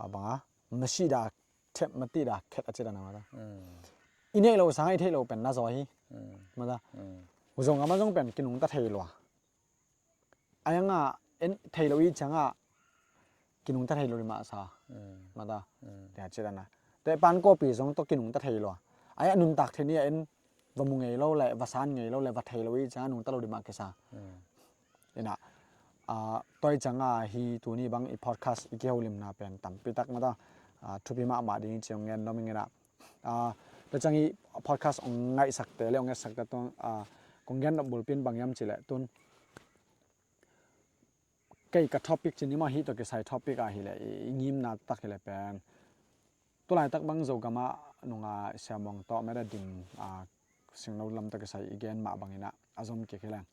a banga masih dah khet, matih dah khet a ci dan a mata. I neih loh sangah i theih loh pen na zaw hi. Mata. Zong amah zong pen kinungta thei lua. A yangah en thei lo i ciangah kinungta thei lo dih mah sa. Mata. Tia ci dan a. Te pan kawpi zong tawh kinungta thei lua. A yah nuntak thei ni a en va mu ngei lo le va san ngei lo le va thei lo i ciangah nungta lo dih mah kisa. Inah tua i cianga hi tuni bang i podcast i kiholimna pen tampi tak mata thupi mahmah ding i ci hong gen nuam ing inah. Tua ciang i podcast hong ngaihsakte le hong etsakte tun kong gen nop bulpi in bang hiam cih leh tun kei ka topic ci ni maw, hih tawh kisai topic ah hileh i ngimna tak hileh pen tu laitak bang Zogam ah nungah Sia Muang tawh mede dim Singno lam tawh kisai i gen mah bang inah a zom kik hileng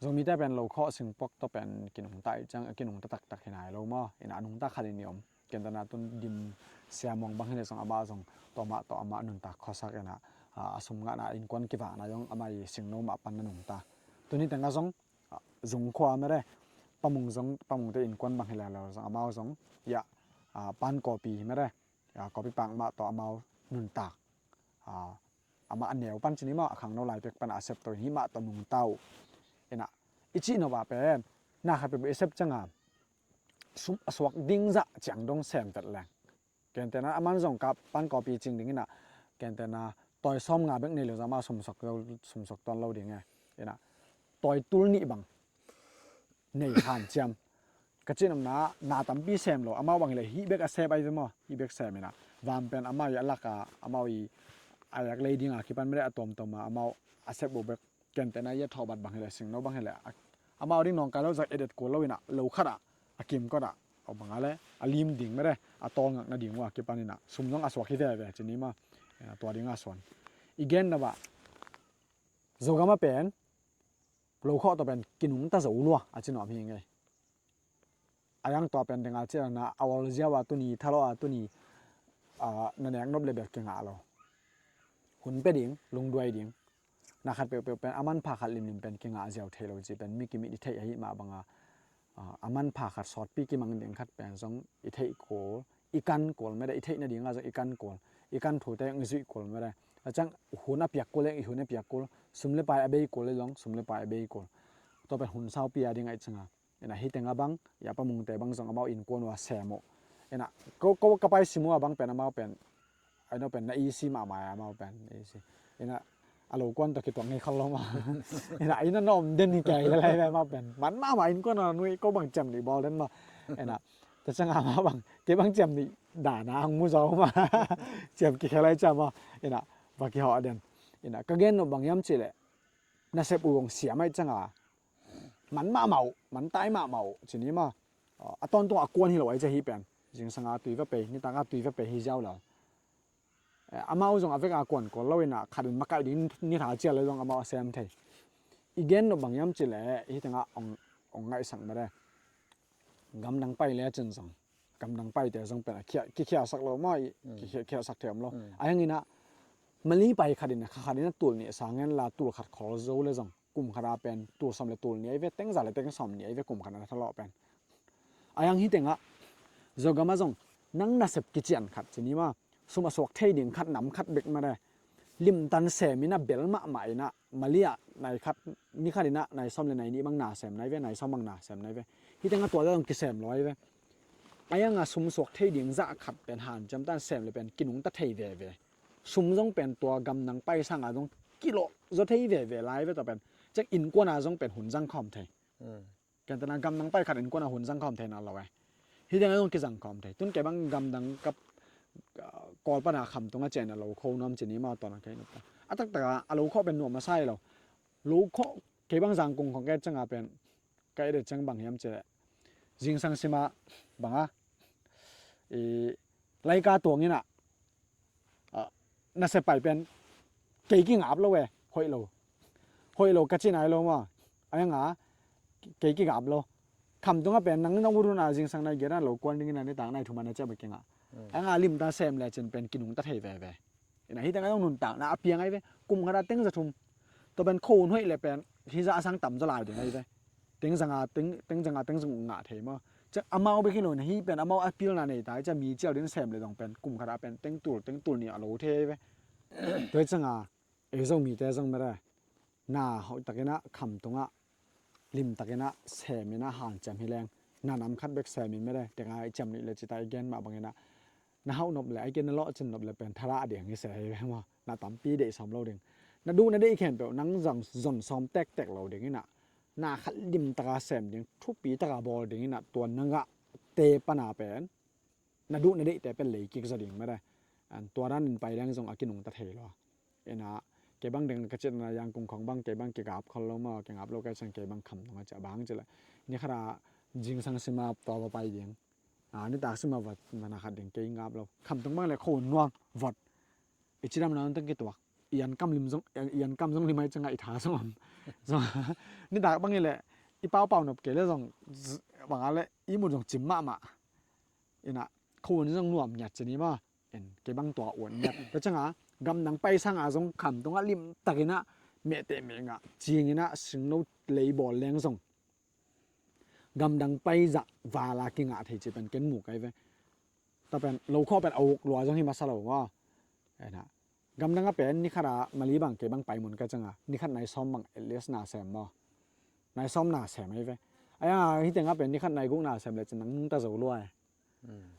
Zomite pen lokhawh singpuak tawh pen kinungta i ciang a kinungta taktak hi nai lo maw? Inah a nungta khat in i om. Kentena tun dim Sia Muang bang hileh zong amah zong tawmah tawh amah nuntak khuasak inah a sum ngahna innkuan kivakna zong amah i Singno mah pan na nungta. Tuni tengah zong Zung khua mede Pa Mung zong, Pa Mungte innkuan bang hileh lo zong amau zong ya pan kawpi mede kawpi pak mah tawh amau nuntak. Amah a neu pan ci ni maw, a khangno lai pek pan a sep to in hih mah tawh nungta uh. Inah i cih nop ah pen na khat peuhpeuh i sep cianga sum a suak ding zah ciang dong sem vet leng. Kentena aman zong kap pan kawpi cing ding inah kentena tawi sawm nga bek nei lo zah amah sumsuak tuan lo ding e. Inah tawi tul nih bang nei hanciam. Ka cih nopna na tampi sem lo, amau bang hileh hih bek a sep ai ve maw, hih bek sem inah van pen amau i a laka amau i a yak lei dinga kipan mede a tawmtawma amau a sep uh bek. Kentena i a thawhbat bang hileh Singno bang hileh amau ding nawngkai lo zah edet kul lo inah lo khatah a kimkotah a banga le a lim ding mede a tawlngakna ding uh a kipan inah sum zong a suak hi veve ci ni maw? Tua dinga suan i gen nop ah Zogam ah pen lokhawh tawh pen kinungta zo lua a ci nuam hi ngei. A yang tua pen denga ciana a awlziau a tuni, thalo a tuni na nek nop le bel kingah lo. Hun pe ding, lungduai ding. Na khat peuhpeuh pen a manpha khat limlim pen kingah ziau thei lo ci pen mi kimit i theih ahi mah banga a manpha khat sawtpi kimang ding khat pen zong i theih kul, i kan kul mede, i theih nadinga zong i kan kul, i kan thute i zuih kul mede. A ciang hun a piak kul le i hun a piak kul, sum le pai a bei kul le zong sum le pai a bei kul. Tua pen hun saupi a ding ahi cianga. Inah hih tengah bang ya Pa Mungte bang zong amau innkuan uh a sem uh. Inah ko, ko ka pai sim uh a bang pen amau pen aino pen na isi mahmah a amau pen isi. Inah a lo kuan tawh kituak ngei khat lo mah. Inah ina na om den hi kei le lai amau pen man mahmah innkuan a nui ko bang ciam nih bawl den mah. Inah tua ciang amau bang kei bang ciam nih dana ang mu zaw mah. Ciam kikhel ai ciam mah. Inah va kihawh den. Inah ka gen nop bang hiam cih leh nasep uh hong siam ai cianga man mahmah uh, man tai mahmah uh ci ni maw? A tawntung a kuan hi lo ai cia hih pen. Zingsanga tui va pei, nitaka tui va pei hi ziau lo. Amau zong a veka kuan kul lo inah khat in makaih ding nitha cial le zong amau a sem thei. I gen nop bang hiam cih leh hih tengah ong ngaihsak mede. Gamdang pai le cin zong gamdang paite zong pen a kikhiasak lo maw, kikhiasak thei om lo. A hang inah Mali pai khat in kha khat in a tul nih sa ngen la tul khat khol zo le zong kum khat a pen tul sawm le tul nih ai ve, teng za le teng sawm nih ai ve kum khat a na thalawh pen. A yang hih tengah Zogam ah zong nang nasep kician khat ci ni maw, sum a suak thei ding khat, nam khat bek mede limtan sem inah bel mahmah inah Mali ah nai khat, ni khat inah nai sawm le nai nih bang na sem nai ve, nai sawm bang na sem nai ve. Hih tengah tua zah zong kisem lo ai ve. A yanga sum suak thei ding zah khat pen hanciam tan sem le pen kinungta thei veve. Sum zong pen tua gamdang pai sanga zong kilawh zaw thei veve lai ve tawh pen. Ciang innkuan a zong pen hun zang khawm thei. Ken tana gamdang pai khat innkuan a hun zang khawm thei na lo e. Hih teng a zong kizang khawm thei. Tun kei bang gamdang ka Kawl pana kham tunga cian a lo kho nuam ci ni maw, tawh na kei nupa a taktak a a lo khawh pen nuam a sai lo. Lo khawh kei bang Zangkong khawng kei ciang a pen ka et ciang bang hiam ci leh, zingsang sima banga i laika tuang ina, ah, nasep pai pen kei kingap lo e, hoih lo. Hoih lo ka ci nai lo maw. Ai nga kei kingap lo. Kham tunga pen nang na uruna zingsang nai gena lo kuan ding ina nitak nai thuma na ciah ba kinga. Ai nga limta sem le cin pen kinungta thei veve. Ina hih teng a zong nuntakna a piang ai ve. Kum khat a teng za thum. Tua pen kho hun hoih le pen hih za a sang tam zaw lai ding ai ve. Teng zanga teng, teng zanga teng zung ngah thei maw. Ciang amau bek hi lo na hih pen amau a pilna nei ta ai ciang mi ciau din sem le zong pen kum khat a pen teng tul, teng tul ni a lo thei ai ve. Tua ciang a ei Zomite zong mede na hoih takin a kham tunga lim takin a sem ina hanciam hi leng na nam khat bek sem in mede teng a i ciam nih le cita i gen mah bangin a na hauh nop le ai ke na lawh cin nop le pen tharah ding hi se hi ve maw. Na tampi deih sawm lo ding. Na duh na deih khempeuh nang zong zon sawm tektek lo ding ina na khat limtaka sem ding, thupi taka bawl ding ina tua na ngahte pana pen na duh na deihte pen lei kik zaw ding mede. An tua dan in pai leng zong a kinungta thei lo. Ina kei bang deng ka citna Yangon khawng bang kei bang kigap khol lo maw, kigap lo kei ciang kei bang kham tunga ciah bang ci le ni khat a zingsang sima tua va pai ding. A, nitak sima va, va na khat ding kei ngap lo. Kham tung bang le kho nuang vot. I cidam na teng kituak. I an kam lim zong, i an kam zong lim ai ciang a i tha zong om. Zong nitak bang i le i paupau nop kei le zong bang a le i mut zong cim mahmah. Ina kho hun zong nuam ngiat ci ni maw. En kei bang tua uan ngiat. Tua ciang a gamdang pai sang a zong kham tunga limtakin a mehteh meh ngah cingin a singno lei bawl leng zong gamdang pai zah vala kingah thei ci pen ken mu kai ve. Tua pen lo khawh pen a uk lua zong hi masa lo maw. Ena gamdang a pen ni khat a mali bang kei bang pai mun ka ciang a ni khat nai sawm bang at least na sem maw. Nai sawm na sem ai ve. Ai a hih teng a pen ni khat nai guk na sem le cin nang nungta zo lua e.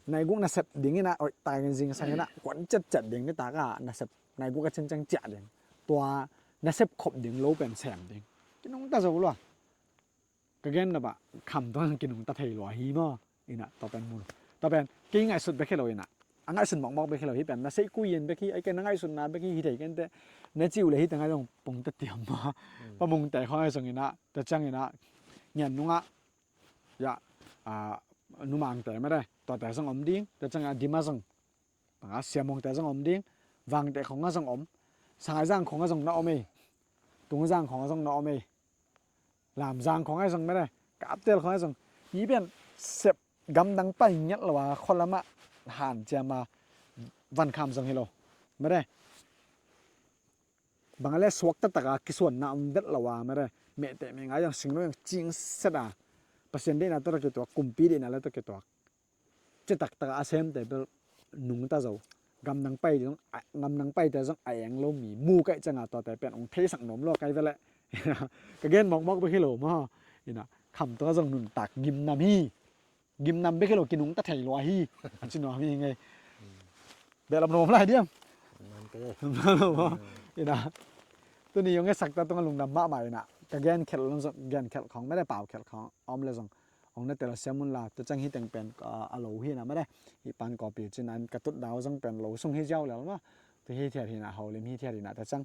Nai guk na sep ding ina oih tai zingsang ina kuan ciatciat ding nitak a na sep nai guk a cincang ciah ding. Tua na sep khop ding lo pen sem ding. Kinungta zo lua. Ka gen na bah kham tuan kinungta thei lua hi maw. Ina tua pen mun tua pen kei ngaihsut bek hi lo ina a ngaihsut mawkmawk bek hi lo hi pen na sei kui in bek hi ai ken na ngaihsutna bek hi hi thei kente. Na ciu le hi teng a zong pungta tiam maw. Pa mungte khawng a zong ina tua ciang ina ngian nungah ya numangte mede tuate zong om ding tua ciang a dim a zong panga siamongte zong om ding. Vangte khawng a zong om. Sangaizang khawng a zong na om ei. Tungzang khawng a zong na om ei. Lamzang khawng a zong mede kaptel khawng a zong hi pian sep gamdang pai ngiat lo a khualamah hanciam a vankham zong hi lo mede. Bang a le suak taktak a kisuanna om vet lo a mede mehteh meh ngai zong singno zong cingset a Pasian deihna tawh kituak kumpi deihna le tawh kituak citak taka a semte bel nungta zo. Gamdang pai zong gamdang paite zong a eng lo mi mu kaih ciang a tuate pen ong theisak nuam lua kai veleh. Ka gen mawkmawk bek hi lo maw. Ina kham tua zong nuntak gimnam hi. Gimnam bek hi lo kinungta thei lua hi. A ci nuam hi ngei. Behlap nuam lai diam. Ina tuni ong e sakta tunga lungdam mahmah ina ka gen khelh khawng mede pau khelh khawng om le zong ong na telsiam un la tua ciang hi teng pen a lo hi na mede. Hi pan kawpi cin an ka tutdau zong pen lo sung hi ziau lel maw. Tua hi thiat hi na holim hi thiat hi na tua ciang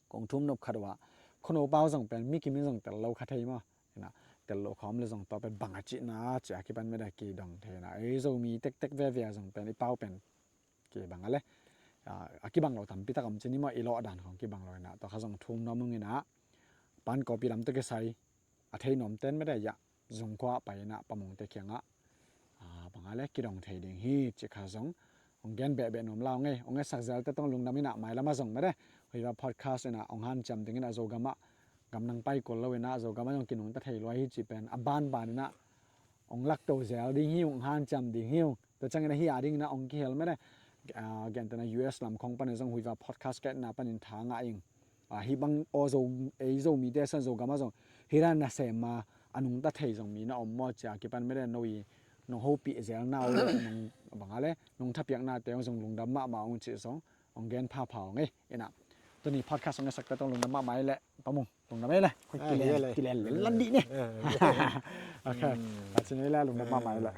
kong thum nop khat uh a khuano pau zong pen mi kimin zong tel lo kha thei maw. Ina tel lo khawm le zong tua pen bang a cihna cia kipan mede kidong thei na ei Zomi tektek veve a zong pen i pau pen kibang a le a kibang lo tampi tak om cin i maw i lawh dan khawng kibang lo ina tua kha zong thum nuam ung ina pan kawpi lam tawh kisai a thei nuam ten mede ya zungkhua pai ina pamungte kiangah bang a le kidong thei ding hi ci kha zong ong gen behbeh nuam lau ngei ong e sak zelte tong lungdam ina mailam a zong mede Huiva podcast ina ong hanciam ding ina Zogam ah gamdang pai kul lo ina Zogam ah zong kinungta thei lua hi ci pen a banban ina ong lakto zel ding hi ung hanciam ding hi ung. Tua ciangin ahi a dingin a ong kihel mede. Gentehna U S lam khawng panin zong Huiva podcast ketna panin tha ngah ing. Hih bang aw zo ei Zomite san Zogam ah zong hih dan nasem a a nungta thei zong mi na om maw cia kipan mede no i nong hopih zelna uh le nong bang a le nong thapiaknate ong zong lungdam mahmah ong cih zong ong gen phapha ong ei ina. Tuni podcast hong ngetsak peuh tawh lungdam mahmah ei leh Pa Mung, lungdam ei leh. Kilen kilen lel lan dih ni. Ok, a cin ei leh lungdam mahmah ei leh.